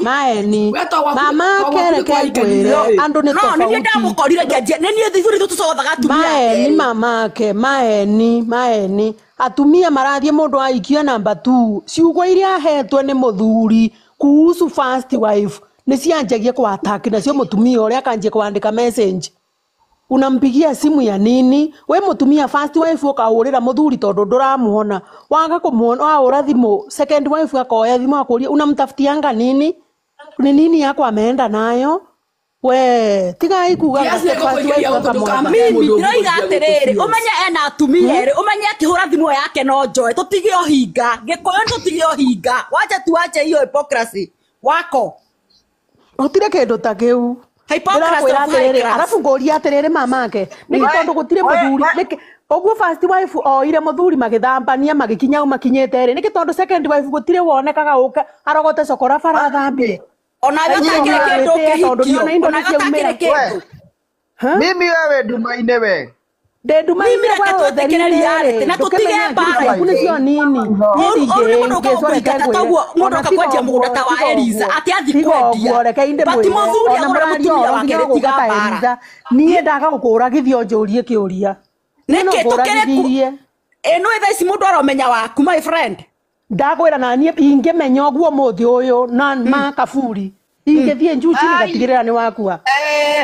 [SPEAKER 4] Maeni mama ke reke ngwĩre andũ nĩ
[SPEAKER 11] No nĩ niĩ
[SPEAKER 4] tofauti.
[SPEAKER 11] ndamũkorire ngĩanjia nĩ niĩ ithuĩ nĩthuĩ tũcogothaga atumia
[SPEAKER 4] Maeni
[SPEAKER 11] ake.
[SPEAKER 4] mamake maeni maeni
[SPEAKER 15] Atumia marathiĩ mũndũ aikia namba 2 ciugo iria ahetwo nĩ mũthuri kuhusu first wife nĩ cianjagia kwa attack nacio mũtumia ũrĩa akanjia kwandĩka message unampigia simu ya nini we mutumia first wife ukahurira muthuri tondu nduramuona waga kumuona wahura thimu second wife akoya thimu akuria unamtafutianga nini ni nini yako ameenda nayo we tigai kuga
[SPEAKER 16] Kiasi
[SPEAKER 15] first wife
[SPEAKER 16] nĩgũkũingĩria gũkũ
[SPEAKER 15] akamwona
[SPEAKER 16] ndũkamake
[SPEAKER 17] Mimi
[SPEAKER 16] mũndũ
[SPEAKER 17] ndĩroiga
[SPEAKER 16] ũngĩkũingĩria gũkũ
[SPEAKER 17] atĩrĩrĩ
[SPEAKER 16] serious.
[SPEAKER 17] ũmenye ena atumia erĩ ũmenye akĩhũra thimũ yake no njoe tũtige ũhinga gĩkũyũ tũtige ũhinga wache tuache hiyo hypocrisy wako
[SPEAKER 15] gutire kindu ta kiu
[SPEAKER 17] Hypocrisy
[SPEAKER 15] ndĩrakwĩra
[SPEAKER 17] of high
[SPEAKER 15] atĩrĩrĩ
[SPEAKER 17] class.
[SPEAKER 15] arabu ngũria atĩrĩrĩ mamake nĩkĩ tondũ gũtirĩ mũthuri nĩkĩ ũguo first wife oire mũthuri magĩthambania magĩkinya au makinyĩte rĩ nĩkĩ tondũ second wife gũtirĩ wonekaga ũke arogote cokora bara athambie
[SPEAKER 17] onawe ũtakĩrĩ kĩndũ
[SPEAKER 15] tondũ
[SPEAKER 17] ũkĩhikio
[SPEAKER 15] nĩona indo
[SPEAKER 17] onawe ũtakĩrĩ
[SPEAKER 15] nĩciaumĩra
[SPEAKER 17] kĩndũ
[SPEAKER 18] Mimi wewe ndumaine we.
[SPEAKER 15] Ndĩ
[SPEAKER 17] Mimi
[SPEAKER 15] ndumaine
[SPEAKER 17] reke
[SPEAKER 15] gwa
[SPEAKER 17] twĩtĩkĩre
[SPEAKER 15] ũtheri-inĩ
[SPEAKER 17] reality
[SPEAKER 15] rĩ
[SPEAKER 17] na tũtige
[SPEAKER 15] ndũkĩmenya ngiri
[SPEAKER 17] mbara
[SPEAKER 15] ciaku nĩcio nini niĩ
[SPEAKER 17] Ũru nĩ mũndũ ũkaga
[SPEAKER 15] ndingĩngĩcwa
[SPEAKER 17] kũingata toguo mũndũ
[SPEAKER 15] ona
[SPEAKER 17] oka
[SPEAKER 15] tiga
[SPEAKER 17] kwendia
[SPEAKER 15] ũguo
[SPEAKER 17] mũgũnda ta wa
[SPEAKER 15] tiga
[SPEAKER 17] Eliza
[SPEAKER 15] ũguo
[SPEAKER 17] atĩ athi
[SPEAKER 15] tiga
[SPEAKER 17] kwendia
[SPEAKER 15] ũguo reke inde
[SPEAKER 17] but
[SPEAKER 15] mwĩre
[SPEAKER 17] mũthuri
[SPEAKER 15] ona
[SPEAKER 17] agũrĩra
[SPEAKER 15] mũraria
[SPEAKER 17] mũtumia
[SPEAKER 15] ũhoro
[SPEAKER 17] wake
[SPEAKER 15] nginya
[SPEAKER 17] rĩ tiga
[SPEAKER 15] gũka ta
[SPEAKER 17] mbara
[SPEAKER 15] Eliza niĩ ndaga gũkũragithia ũnjũrie kĩũria niĩ no
[SPEAKER 17] nĩkĩ tũkĩrĩ ku
[SPEAKER 15] ngũragithirie
[SPEAKER 17] ĩ nĩ thaa ici mũndũ aromenya waku my friend
[SPEAKER 15] ndakwĩra na niĩ ingĩmenya ũguo mũthĩ ũyũ na ma kaburi ingĩthiĩ njuchi ngatigĩrĩra nĩ wakua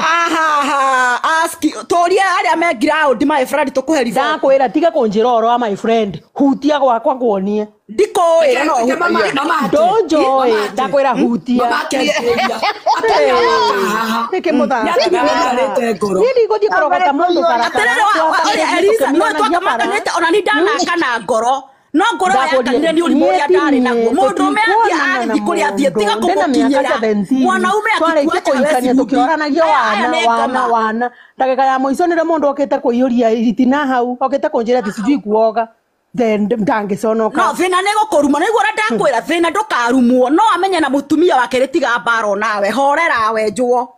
[SPEAKER 17] ahaha ask tũrie arĩa me ground my friend tũkũhe riboti
[SPEAKER 15] ndakwĩra tiga kũnjĩra ũhoro wa my friend hutia gwakwa nguonie
[SPEAKER 17] ndikũĩ
[SPEAKER 16] Reke
[SPEAKER 17] no
[SPEAKER 16] reke mama mama ate
[SPEAKER 15] ndũnjũĩ
[SPEAKER 16] mama ate
[SPEAKER 15] ndakwĩra hutia
[SPEAKER 16] mama ake ngũria atumia moka haha
[SPEAKER 15] nĩkĩ
[SPEAKER 16] nĩ
[SPEAKER 15] mũthakaga
[SPEAKER 16] atumia
[SPEAKER 15] haha
[SPEAKER 16] maikarĩte ngoro
[SPEAKER 15] niĩ ndigũthiĩ kũrogota mũndũ barabara
[SPEAKER 17] atĩrĩrĩ ũrĩa
[SPEAKER 15] twabanĩrĩrie
[SPEAKER 17] Eliza no
[SPEAKER 15] tũkĩmiranagia bara
[SPEAKER 17] twakamakanĩte ona ni ndanakana ngoro no ngoro ĩyo
[SPEAKER 15] ndakũria
[SPEAKER 17] yakanire nĩ ũrimũ
[SPEAKER 15] niĩ
[SPEAKER 17] ũrĩa
[SPEAKER 15] ti
[SPEAKER 17] ndarĩ
[SPEAKER 15] niĩ
[SPEAKER 17] naguo mũndũrũme athiĩ
[SPEAKER 15] tũtikuonana na
[SPEAKER 17] athiĩ kũrĩa athiĩ
[SPEAKER 15] mũndũ
[SPEAKER 17] tiga
[SPEAKER 15] ndĩna mĩaka
[SPEAKER 17] kũmũkinyĩra
[SPEAKER 15] 17
[SPEAKER 17] mwanaume
[SPEAKER 15] twarĩkia
[SPEAKER 17] akĩkua njaga we
[SPEAKER 15] kũhikania
[SPEAKER 17] cibundi
[SPEAKER 15] tũkĩoranagio
[SPEAKER 17] aya aya
[SPEAKER 15] wana
[SPEAKER 17] nĩ
[SPEAKER 15] wana
[SPEAKER 17] ngoma
[SPEAKER 15] wana ndagĩka ya mũico nĩrĩo mũndũ okĩte kũiyũria itina hau okĩte kũnjĩra atĩ sijui kuoga then ndangĩconoka
[SPEAKER 17] no thĩna nĩ gũkũruma nĩguo ũrĩa ndakwĩra thĩna ndũkarumwo no amenye na mũtumia wake rĩtiga mbara onawe horera wenjwo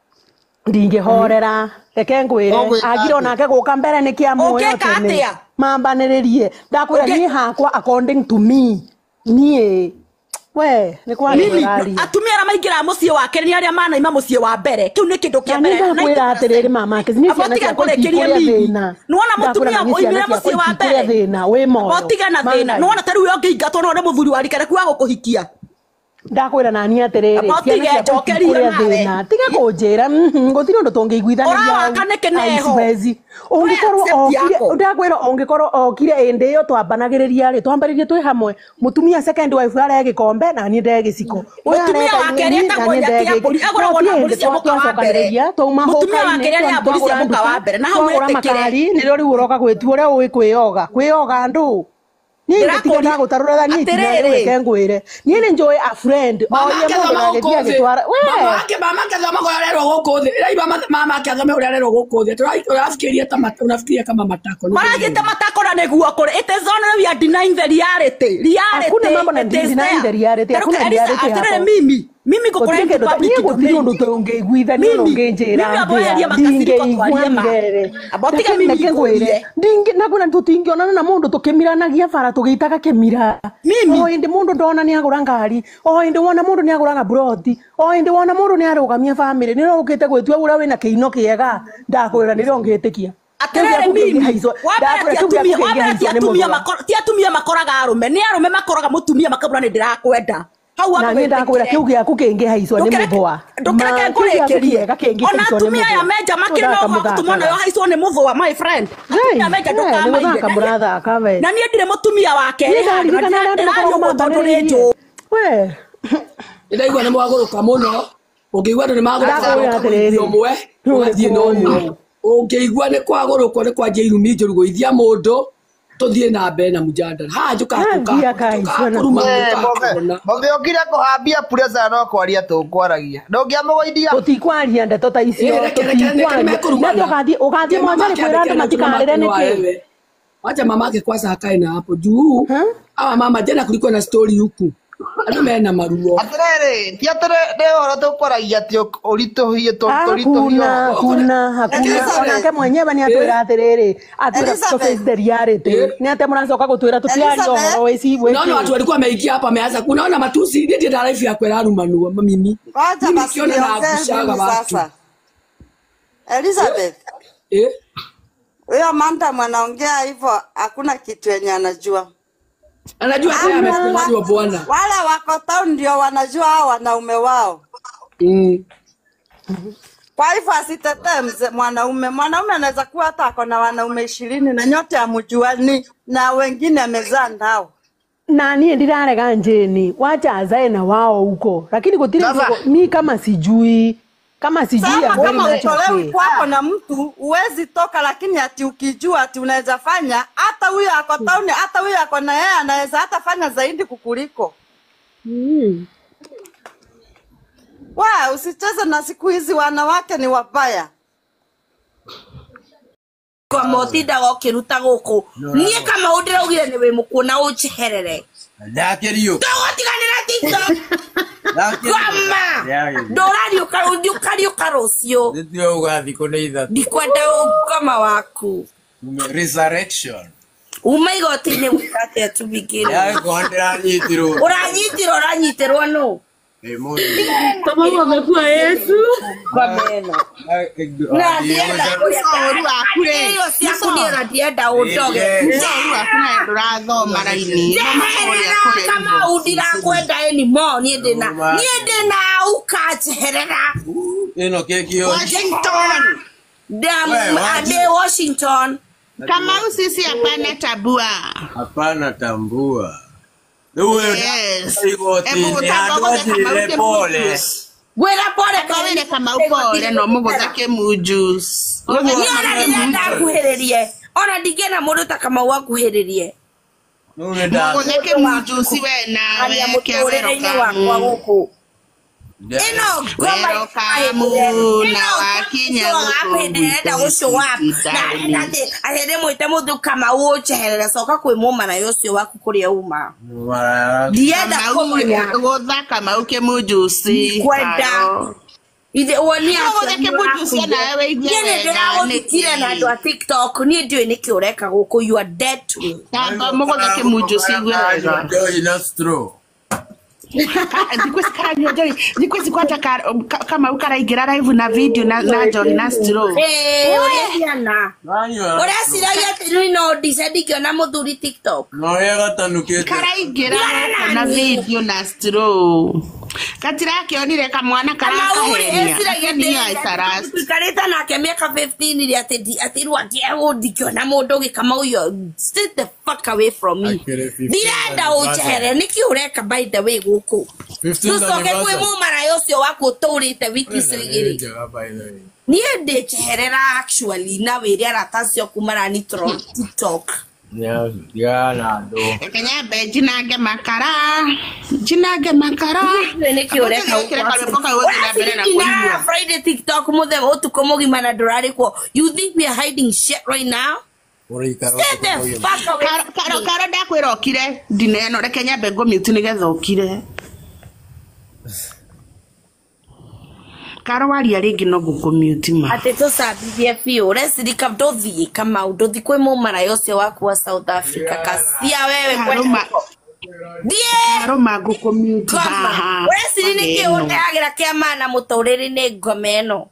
[SPEAKER 15] ndingĩhorera reke ngwĩre
[SPEAKER 18] Ũgwĩka
[SPEAKER 15] agire
[SPEAKER 18] atĩa?
[SPEAKER 15] onake gũka mbere nĩ kĩa muoyo
[SPEAKER 17] ũngĩka
[SPEAKER 15] tene
[SPEAKER 17] atĩa
[SPEAKER 15] mambanĩrĩrie ndakwĩra
[SPEAKER 17] Ũngĩ-
[SPEAKER 15] niĩ hakwa according to me niĩ we nĩ kwaria
[SPEAKER 17] mimi
[SPEAKER 15] ũraria
[SPEAKER 17] atumia arĩa maingĩraga mũciĩ wake nĩ arĩa manaima mũciĩ wa mbere kĩu nĩ kĩndũ kĩa
[SPEAKER 15] na
[SPEAKER 17] mbere
[SPEAKER 15] nĩ ndakwĩra atĩrĩrĩ mama niĩ
[SPEAKER 17] Aba
[SPEAKER 15] ciana
[SPEAKER 17] tiga
[SPEAKER 15] ciakwa
[SPEAKER 17] ngũrĩkĩrie
[SPEAKER 15] itikũrĩa
[SPEAKER 17] mimi
[SPEAKER 15] thĩna
[SPEAKER 17] nĩwona
[SPEAKER 15] ndakwĩra
[SPEAKER 17] mũtumia
[SPEAKER 15] na niĩ
[SPEAKER 17] oimire
[SPEAKER 15] ciana ciakwa
[SPEAKER 17] mũciĩ wa
[SPEAKER 15] itikũrĩa
[SPEAKER 17] mbere
[SPEAKER 15] thĩna wĩ
[SPEAKER 17] aba
[SPEAKER 15] moyo
[SPEAKER 17] ũtige na thĩna
[SPEAKER 15] mangai
[SPEAKER 17] nĩwona ta rĩu we ũngĩingatwo no nĩ mũthuri wa rika rĩaku wa gũkũhikia
[SPEAKER 15] ndakwĩra nani atĩrĩrĩ
[SPEAKER 17] aba
[SPEAKER 15] ciana
[SPEAKER 17] ũtige
[SPEAKER 15] ciakwa
[SPEAKER 17] njokerio
[SPEAKER 15] itikũrĩa
[SPEAKER 17] nawe
[SPEAKER 15] thĩna tiga kũnjĩra gũtirĩ ũndũ tũngĩiguithanĩria hau
[SPEAKER 17] ũrawaka nĩkĩ
[SPEAKER 15] ai
[SPEAKER 17] neho
[SPEAKER 15] siwezi
[SPEAKER 17] we
[SPEAKER 15] ũngĩkorwo
[SPEAKER 17] accept
[SPEAKER 15] okire
[SPEAKER 17] yako
[SPEAKER 15] ndakwĩra ũngĩkorwo okire ĩndĩ ĩyo twambanagĩrĩria rĩ twambĩrĩrie twĩ hamwe mũtumia second wife arehe gĩkombe na niĩ ndehe gĩciko ũyũ
[SPEAKER 17] mũtumia
[SPEAKER 15] areka
[SPEAKER 17] wake
[SPEAKER 15] niĩ
[SPEAKER 17] arĩa
[SPEAKER 15] na
[SPEAKER 17] etagwo
[SPEAKER 15] niĩ ndehe
[SPEAKER 17] nyaki ya
[SPEAKER 15] gĩkĩ
[SPEAKER 17] mbũri
[SPEAKER 15] no
[SPEAKER 17] agũragwo
[SPEAKER 15] ti
[SPEAKER 17] na mbũri
[SPEAKER 15] hĩndĩ
[SPEAKER 17] cia mũka wa mbere
[SPEAKER 15] twacokanĩrĩria twauma
[SPEAKER 17] mũtumia
[SPEAKER 15] hũka-inĩ
[SPEAKER 17] wake arĩa mbũri cia
[SPEAKER 15] twagũra
[SPEAKER 17] mũka wa
[SPEAKER 15] nduka
[SPEAKER 17] mbere na hau
[SPEAKER 15] twagũra
[SPEAKER 17] wĩtĩkĩre
[SPEAKER 15] makari nĩrĩo rĩu ũroka gwĩtua ũrĩa ũĩ kwĩyoga kwĩyoga andũ niĩ ingĩtiga
[SPEAKER 17] ndĩrakũria
[SPEAKER 15] ndagũtarũra niĩ ikinya rĩu
[SPEAKER 17] atĩrĩrĩ
[SPEAKER 15] reke ngwĩre niĩ nĩ njũĩ a friend
[SPEAKER 16] mama
[SPEAKER 15] orie
[SPEAKER 16] ake
[SPEAKER 15] mũndũ
[SPEAKER 16] thoma
[SPEAKER 15] na
[SPEAKER 16] gũkũ
[SPEAKER 15] agĩthiĩ
[SPEAKER 16] thĩ
[SPEAKER 15] agĩtwara we
[SPEAKER 16] mama ake mama ake thoma ũrĩa arerwo gũkũ thĩ ĩrai mama mama ake athome ũrĩa arerwo gũkũ thĩ Tũra- ũrafikiria ta mata- unafikiria kama matako nĩ
[SPEAKER 17] maragĩte
[SPEAKER 16] ndĩrona
[SPEAKER 17] matako na nĩguo kũrĩ it is only we are denying the reality
[SPEAKER 15] hakuna
[SPEAKER 17] reality
[SPEAKER 15] mambo na
[SPEAKER 17] it is
[SPEAKER 15] denying the
[SPEAKER 17] there
[SPEAKER 15] reality
[SPEAKER 17] Tarĩu
[SPEAKER 15] hakuna
[SPEAKER 17] Elisa
[SPEAKER 15] reality
[SPEAKER 17] atĩrĩrĩ
[SPEAKER 15] hapo
[SPEAKER 17] mimi mimi ngũkũrehe
[SPEAKER 15] gũtirĩ
[SPEAKER 17] into
[SPEAKER 15] kĩndũ ta
[SPEAKER 17] public
[SPEAKER 15] niĩ gũtirĩ
[SPEAKER 17] domain
[SPEAKER 15] ũndũ tũngĩiguithania ona
[SPEAKER 17] mimi
[SPEAKER 15] ũngĩnjĩra
[SPEAKER 17] mimi amba
[SPEAKER 15] atĩa
[SPEAKER 17] weherie makasiriko
[SPEAKER 15] ndingĩigua
[SPEAKER 17] twarie ma
[SPEAKER 15] mbere
[SPEAKER 17] amba ũtige
[SPEAKER 15] reke
[SPEAKER 17] mimi
[SPEAKER 15] reke ngwĩre
[SPEAKER 17] ngũrie
[SPEAKER 15] ndingĩ nakwĩra tũtingĩonana na mũndũ tũkĩmiranagia bara tũgĩitaga kĩmira
[SPEAKER 17] mimi
[SPEAKER 15] o hĩndĩ mũndũ ndona nĩ agũra ngari o hĩndĩ wona mũndũ nĩ agũra gaburoti o hĩndĩ wona mũndũ nĩ arũgamia bamĩrĩ nĩ ũkĩte gwĩtua ũrĩa wĩna kĩino kĩega ndakwĩra nĩrĩo ngĩtĩkia kĩu
[SPEAKER 17] atĩrĩrĩ
[SPEAKER 15] gĩaku
[SPEAKER 17] mimi
[SPEAKER 15] kĩngĩhaicwo
[SPEAKER 17] wambere
[SPEAKER 15] ndakwĩra
[SPEAKER 17] ti
[SPEAKER 15] kĩu gĩaku
[SPEAKER 17] atumia wambere ti
[SPEAKER 15] kĩngĩhaicwo nĩ
[SPEAKER 17] atumia
[SPEAKER 15] mũthũa
[SPEAKER 17] ti atumia makoraga arũme nĩ arũme makoraga mũtumia makamwĩra nĩ ndĩrakwenda hau
[SPEAKER 15] na
[SPEAKER 17] wambe
[SPEAKER 15] niĩ ndakwĩra
[SPEAKER 17] wĩtĩkĩre
[SPEAKER 15] kĩu gĩaku kĩngĩhaicwo nĩ
[SPEAKER 17] ndũkereke
[SPEAKER 15] mũthũa ma
[SPEAKER 17] ndũkereke
[SPEAKER 15] kĩu gĩaku
[SPEAKER 17] ngũrĩkĩrie
[SPEAKER 15] kĩega
[SPEAKER 17] ona
[SPEAKER 15] kĩngĩhaicwo nĩ
[SPEAKER 17] atumia aya
[SPEAKER 15] mũthũa
[SPEAKER 17] menja makĩrĩ
[SPEAKER 15] gũthaka
[SPEAKER 17] na ũhoro wa gũtũmwo nayo
[SPEAKER 15] mũthakaga
[SPEAKER 17] haicwo nĩ mũthũa my friend atumia
[SPEAKER 15] Hey,
[SPEAKER 17] menja
[SPEAKER 15] hey, nĩ
[SPEAKER 17] ndũkamaire
[SPEAKER 15] gũthaka
[SPEAKER 17] na niĩ
[SPEAKER 15] mũrathaka we
[SPEAKER 17] na niĩ ndirĩ mũtumia wa
[SPEAKER 15] niĩ
[SPEAKER 17] kerĩ handũ na
[SPEAKER 15] ndaririkana arĩa andũ
[SPEAKER 17] ndĩraria
[SPEAKER 15] makoragwo
[SPEAKER 17] ũguo tondũ nĩ
[SPEAKER 15] mambanĩrĩirie
[SPEAKER 17] njũĩ
[SPEAKER 15] we
[SPEAKER 16] nĩndaigua nĩ mwagũrũka mũno ũngĩigua andũ nĩ magũrũka
[SPEAKER 15] ndakwĩra
[SPEAKER 16] ũkagũithia
[SPEAKER 15] atĩrĩrĩ
[SPEAKER 16] ũmwe ũgathiĩ na ũmwe
[SPEAKER 15] nĩ
[SPEAKER 16] ũngĩigua nĩ kwagũrũkwo nĩ kwanjia irumi njũru gũithia mũndũ tũthiĩ na mbere na mũjandara haha njũkaga
[SPEAKER 15] Hambia kaicwa na
[SPEAKER 16] kũruma
[SPEAKER 18] Eh,
[SPEAKER 16] njũkaga
[SPEAKER 18] Mboge,
[SPEAKER 16] kũrona
[SPEAKER 18] Mboge ũkire kũhambia pressure no kwaria tũkwaragia. Ndũngĩamũgũithia.
[SPEAKER 15] Tũtikwaria ndeto ta icio,
[SPEAKER 16] Eh, reke reke reke
[SPEAKER 15] tũtikwaria. Nĩ atĩ
[SPEAKER 16] nĩmekũrumana.
[SPEAKER 15] ũgathiĩ ũgathiĩ
[SPEAKER 16] Reke
[SPEAKER 15] mwanjari
[SPEAKER 16] mamake
[SPEAKER 15] kwĩra
[SPEAKER 16] andĩke
[SPEAKER 15] andũ
[SPEAKER 16] na tuna
[SPEAKER 15] matikarĩre
[SPEAKER 16] mamake no
[SPEAKER 15] nĩkĩ?
[SPEAKER 16] aelewe. Wacha mamake kwanza akae na hapo juu. Hawa mama jana kulikuwa na story huku. Andũ mena maruo.
[SPEAKER 18] Atĩrĩrĩ, ti atĩrĩ nĩ ũhoro tũkwaragia atĩ ũritũhie tũritũhie
[SPEAKER 15] Hakuna,
[SPEAKER 18] ũhoro.
[SPEAKER 15] hakuna, hakuna.
[SPEAKER 18] Elizabeth.
[SPEAKER 15] Onake mwenyewe nĩ atwĩra atĩrĩrĩ, atwĩra
[SPEAKER 16] Elizabeth.
[SPEAKER 15] tũ face the reality. Nĩ atĩa mũracoka gũtwĩra tũtiaria ũhoro wĩci
[SPEAKER 16] Unaona
[SPEAKER 15] wĩkĩ?
[SPEAKER 16] watu walikuwa wameingia hapa wameanza. Unaona matusi, ndiye ndio life yako yararumanua mimi.
[SPEAKER 19] Wacha
[SPEAKER 16] Mimi
[SPEAKER 19] basi
[SPEAKER 16] nikiona
[SPEAKER 19] niongee
[SPEAKER 16] naangushaga
[SPEAKER 19] mimi
[SPEAKER 16] watu.
[SPEAKER 19] sasa. Elizabeth,
[SPEAKER 16] Eh?
[SPEAKER 19] Huyo madam anaongea hivyo, hakuna kitu yenye anajua.
[SPEAKER 16] Anajua yeye amekubaliwa bwana.
[SPEAKER 19] Wale wako town ndio wanajua hao wanaume wao. Kwa hivyo asitetee mzee mwanaume. Mwanaume anaweza kuwa hata ako na wanaume 20 na nyote hamjuani na wengine amezaa nao.
[SPEAKER 15] Na niĩ ndirarega njĩni wacha azae na wao huko, lakini gũtirĩ mi kama sijui
[SPEAKER 19] Sasa
[SPEAKER 15] I'm very
[SPEAKER 19] kama
[SPEAKER 15] much
[SPEAKER 19] utolewi
[SPEAKER 15] okay.
[SPEAKER 19] kwako na mtu huwezi toka, lakini ati ukijua ati unaweza fanya, hata huyo ako tauni, hata huyo ako na yeye anaweza hata fanya zaidi kukuliko. Wa, usicheze na siku hizi wanawake ni wabaya.
[SPEAKER 17] Kwa motindaga ũkĩruta gũkũ niĩ kama ũndĩraugire nĩ wĩ mũkuũ na ũnjeherere
[SPEAKER 20] Ndakĩrio.
[SPEAKER 17] tũgũtiganĩra TikTok ngoma ndũrariũka ũkariũka rũciũ
[SPEAKER 20] Nĩtũrauga thikũ nĩ ithatũ.
[SPEAKER 17] ndikwenda ũngoma waku
[SPEAKER 20] Resurrection.
[SPEAKER 17] uma igoti-inĩ gwĩka atĩa tubigĩrwo
[SPEAKER 20] Ndagĩkorwo ndĩranyitirwo.
[SPEAKER 17] ũranyitirwo ũranyitirwo nũ
[SPEAKER 20] Ĩ mũndũ.
[SPEAKER 17] Kamau amekuwa Yesu ngoma ĩno na ndienda
[SPEAKER 21] ũru waku rĩ
[SPEAKER 17] irio ciaku niĩ ona ndienda ũndoge
[SPEAKER 21] Musa ũru waku nawe ndũrathoma raini
[SPEAKER 17] njeherera Kamau ndirakwenda anymore niĩ ndĩna niĩ ndĩna ukanjeherera
[SPEAKER 20] Ĩno keki yo.
[SPEAKER 21] Washington
[SPEAKER 17] Ndĩ Washington
[SPEAKER 21] Kamau sisi hapana tabua
[SPEAKER 20] Hapana tambua. Rĩu ũyũ
[SPEAKER 21] Yes.
[SPEAKER 20] igoti-inĩ
[SPEAKER 21] Ebu
[SPEAKER 20] handũ
[SPEAKER 21] gũtamba
[SPEAKER 20] anjĩrĩre pole.
[SPEAKER 17] Gwĩra pole
[SPEAKER 21] Kamau Kamau pole no mũgũtha kĩmunjus
[SPEAKER 17] niĩ ona ndĩrenda akuhĩrĩrie ona ndingĩenda mũndũ ta Kamau akuhĩrĩrie
[SPEAKER 21] mũgũtha kĩmunjusi we nawe
[SPEAKER 17] Aria
[SPEAKER 21] kĩa wero
[SPEAKER 17] mũtũrĩre-inĩ wakwa gũkũ ĩno ngoma
[SPEAKER 21] wero kamu na wakinya gũkũ
[SPEAKER 17] hĩndĩ ĩrenda gũ-show up na arenda atĩ atĩ ndĩmwĩte mũndũ Kamau ũnjeherere coka kwĩ mũmaraya ũcio waku kũrĩa uma ndienda kũmenya
[SPEAKER 21] gũtha Kamau kĩmunjusi
[SPEAKER 17] Ndikwenda. Ithe woni
[SPEAKER 21] Mũgũtha kĩmunjusi nawe wĩigue
[SPEAKER 17] niĩ nĩ
[SPEAKER 21] wega
[SPEAKER 17] ndĩragũthikire na andũ a TikTok niĩ ndiũĩ nĩkĩ ũreka gũkũ you are dead to me
[SPEAKER 21] Tamba mũgũtha kĩmunjusi igue wega
[SPEAKER 20] Njohi na straw.
[SPEAKER 21] Thikũ ici karanyua njohi thikũ ici kwanja Kamau karaingĩra live na video na njohi na straw
[SPEAKER 17] Ĩĩ, ũrĩa ciana
[SPEAKER 20] Nanyua.
[SPEAKER 17] ũreciragia atĩ rĩu no ndice ndingĩona mũthuri TikTok
[SPEAKER 20] Na ũrĩa gatanukĩte.
[SPEAKER 21] karaingĩra gũkũ na video na straw gatirakĩonire kamwana
[SPEAKER 17] Kamau rĩ
[SPEAKER 21] karakahenia
[SPEAKER 17] eciragia
[SPEAKER 21] niyo icaras
[SPEAKER 17] tuikarĩte nake mĩaka 15 rĩ atĩ atĩ rĩu atĩ ndingĩona mũndũ ũngĩ Kamau yo stay the fuck away from me
[SPEAKER 20] Akĩrĩ 15
[SPEAKER 17] ndirenda ũnjehere nĩkĩ ũreka by the way gũkũ
[SPEAKER 20] 15
[SPEAKER 17] tũcoke kwĩ
[SPEAKER 20] anniversary.
[SPEAKER 17] mũmaraya ũcio waku ũtũrĩte wiki icio
[SPEAKER 20] Nĩ
[SPEAKER 17] igĩrĩ
[SPEAKER 20] njega by the way.
[SPEAKER 17] niĩ ndĩ njeherera actually na wĩre arata acio aku maranitroll TikTok
[SPEAKER 20] Tigana na andũ.
[SPEAKER 21] Reke nyambe njinange makara njinange makara
[SPEAKER 17] Ndiũĩ nĩkĩ ũreka
[SPEAKER 21] Wĩkĩre karwĩmbo kau ũthiĩ na mbere na kũigua
[SPEAKER 17] Friday TikTok mũthenya ũtukũ mũgima na ndũrarĩkwo you think we are hiding shit right now
[SPEAKER 20] Ũraikara
[SPEAKER 17] Stay the
[SPEAKER 20] ũtukũ mũgima.
[SPEAKER 17] fuck away
[SPEAKER 21] Karo karo karo ndakwĩra ũkire ndine ĩno reke nyambe ngũmute nĩgetha ũkire Karo waria rĩngĩ no ngũkũmute ma
[SPEAKER 17] atĩ tũcambithie biũ ũrecirika ndũthiĩ Kamau ndũthiĩ kwĩ mũmaraya ũcio waku wa South Africa kacia wewe
[SPEAKER 21] Karo
[SPEAKER 17] kwenda
[SPEAKER 21] ma
[SPEAKER 17] thiĩ
[SPEAKER 21] karo ma ngũkũmute
[SPEAKER 17] ngoma
[SPEAKER 21] haha
[SPEAKER 17] ũreciri nĩkĩ
[SPEAKER 21] ĩno
[SPEAKER 17] ũteagĩra kĩa maana mũtũrĩre-inĩ ngoma ĩno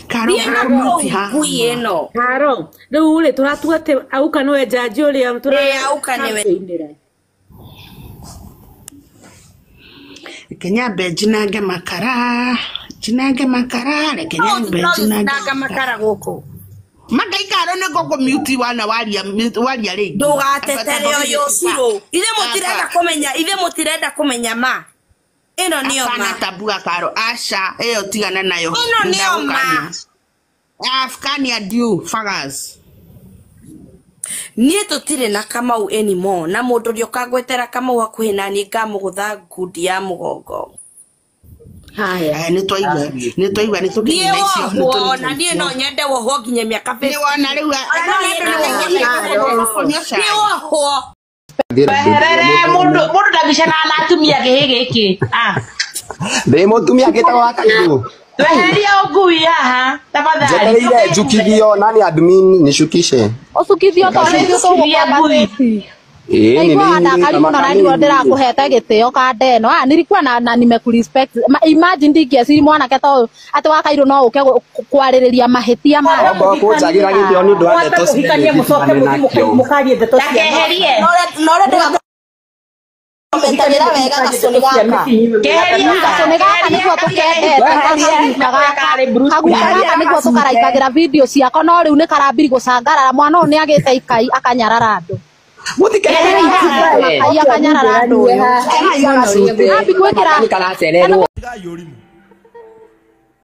[SPEAKER 21] karo
[SPEAKER 17] thiĩ na
[SPEAKER 21] ngũkũmute
[SPEAKER 17] kũu
[SPEAKER 21] haha
[SPEAKER 17] ngui ĩno
[SPEAKER 6] Karo, rĩu rĩ tũratua atĩ Auka nĩwe njanji ũrĩa
[SPEAKER 17] Ĩĩ, Auka nĩwe.
[SPEAKER 6] tũra
[SPEAKER 21] reke nyambe njinange makara njinange makara reke nyambe
[SPEAKER 17] no
[SPEAKER 21] njinange
[SPEAKER 17] tũtinanga makara gũkũ
[SPEAKER 21] mangaikaro nĩ ngũkũmute wana waria waria rĩngĩ
[SPEAKER 17] ndũgatetere ũyũ Shiro ithe mũtirenda kũmenya ithe mũtirenda kũmenya ma ĩno nĩyo ma
[SPEAKER 21] Hapana tabua karo asha ĩyo tigana nayo
[SPEAKER 17] ĩno nĩyo ma
[SPEAKER 21] Afgania due fagas
[SPEAKER 17] niĩ tũtirĩ na Kamau anymore na mũndũ ũrĩa ũkangwetera Kamau hakuhĩ na niĩ ngamũgũtha ngundi ya mũgongo
[SPEAKER 6] Haya.
[SPEAKER 21] Nĩ twaigua nĩ twaigua nĩ
[SPEAKER 17] niĩ
[SPEAKER 21] tũkĩnina icio nĩ
[SPEAKER 17] wohwo na
[SPEAKER 21] tũnina
[SPEAKER 17] niĩ no
[SPEAKER 21] icio
[SPEAKER 17] nyende wohwo nginya mĩaka
[SPEAKER 21] nĩ wona rĩu kũnyua
[SPEAKER 17] niĩ
[SPEAKER 21] cai
[SPEAKER 17] wohwo
[SPEAKER 22] Weherere mundu mundu ndangĩcana na atumia gĩhĩ gĩkĩ. Ah,
[SPEAKER 23] Ndĩ mũtumia ngĩtagwo wa Kairũ.
[SPEAKER 22] Tweheria ũngui haha tafadhali.
[SPEAKER 23] Njetereire njukithio nani admin nishukishe.
[SPEAKER 12] Ũcukithio tondũ ithuĩ
[SPEAKER 22] Ũcukithie ngui.
[SPEAKER 12] tũgũkwambatĩtie.
[SPEAKER 23] Ĩĩ, nĩ
[SPEAKER 2] Naigua ndakari mũno na niguo ndĩrakũhete gĩtĩo kanda ĩno. Ah, nilikuwa na nimekurespect. Imagine ndingĩeciri mwanake ta ũyũ atĩ wa Kairũ no ũke kwarĩrĩria mahĩtia ma
[SPEAKER 23] Okorwo kũnjagĩra gĩtĩo nĩ ũndũ wa
[SPEAKER 17] Mwambe
[SPEAKER 23] ndeto
[SPEAKER 17] mũhikanie mũcoke mũthiĩ mũkarie ndeto cia
[SPEAKER 22] Ndakeherie.
[SPEAKER 19] No ũrĩa ndĩgakomentagĩra wega gacũnĩ gaka.
[SPEAKER 2] Gacũnĩ gaka nĩguo tũkendete, kaguka gaka kaguka gaka nĩguo tũkaraikagĩra video ciako, no rĩu nĩ karambiri gũcangarara. Mwana ũyũ nĩ agĩte ikai akanyarara andũ. Makai akanyarara andũ ũyũ. Ambi gwĩkĩra
[SPEAKER 23] Karacererwo.
[SPEAKER 3] Tigai ũrimũ.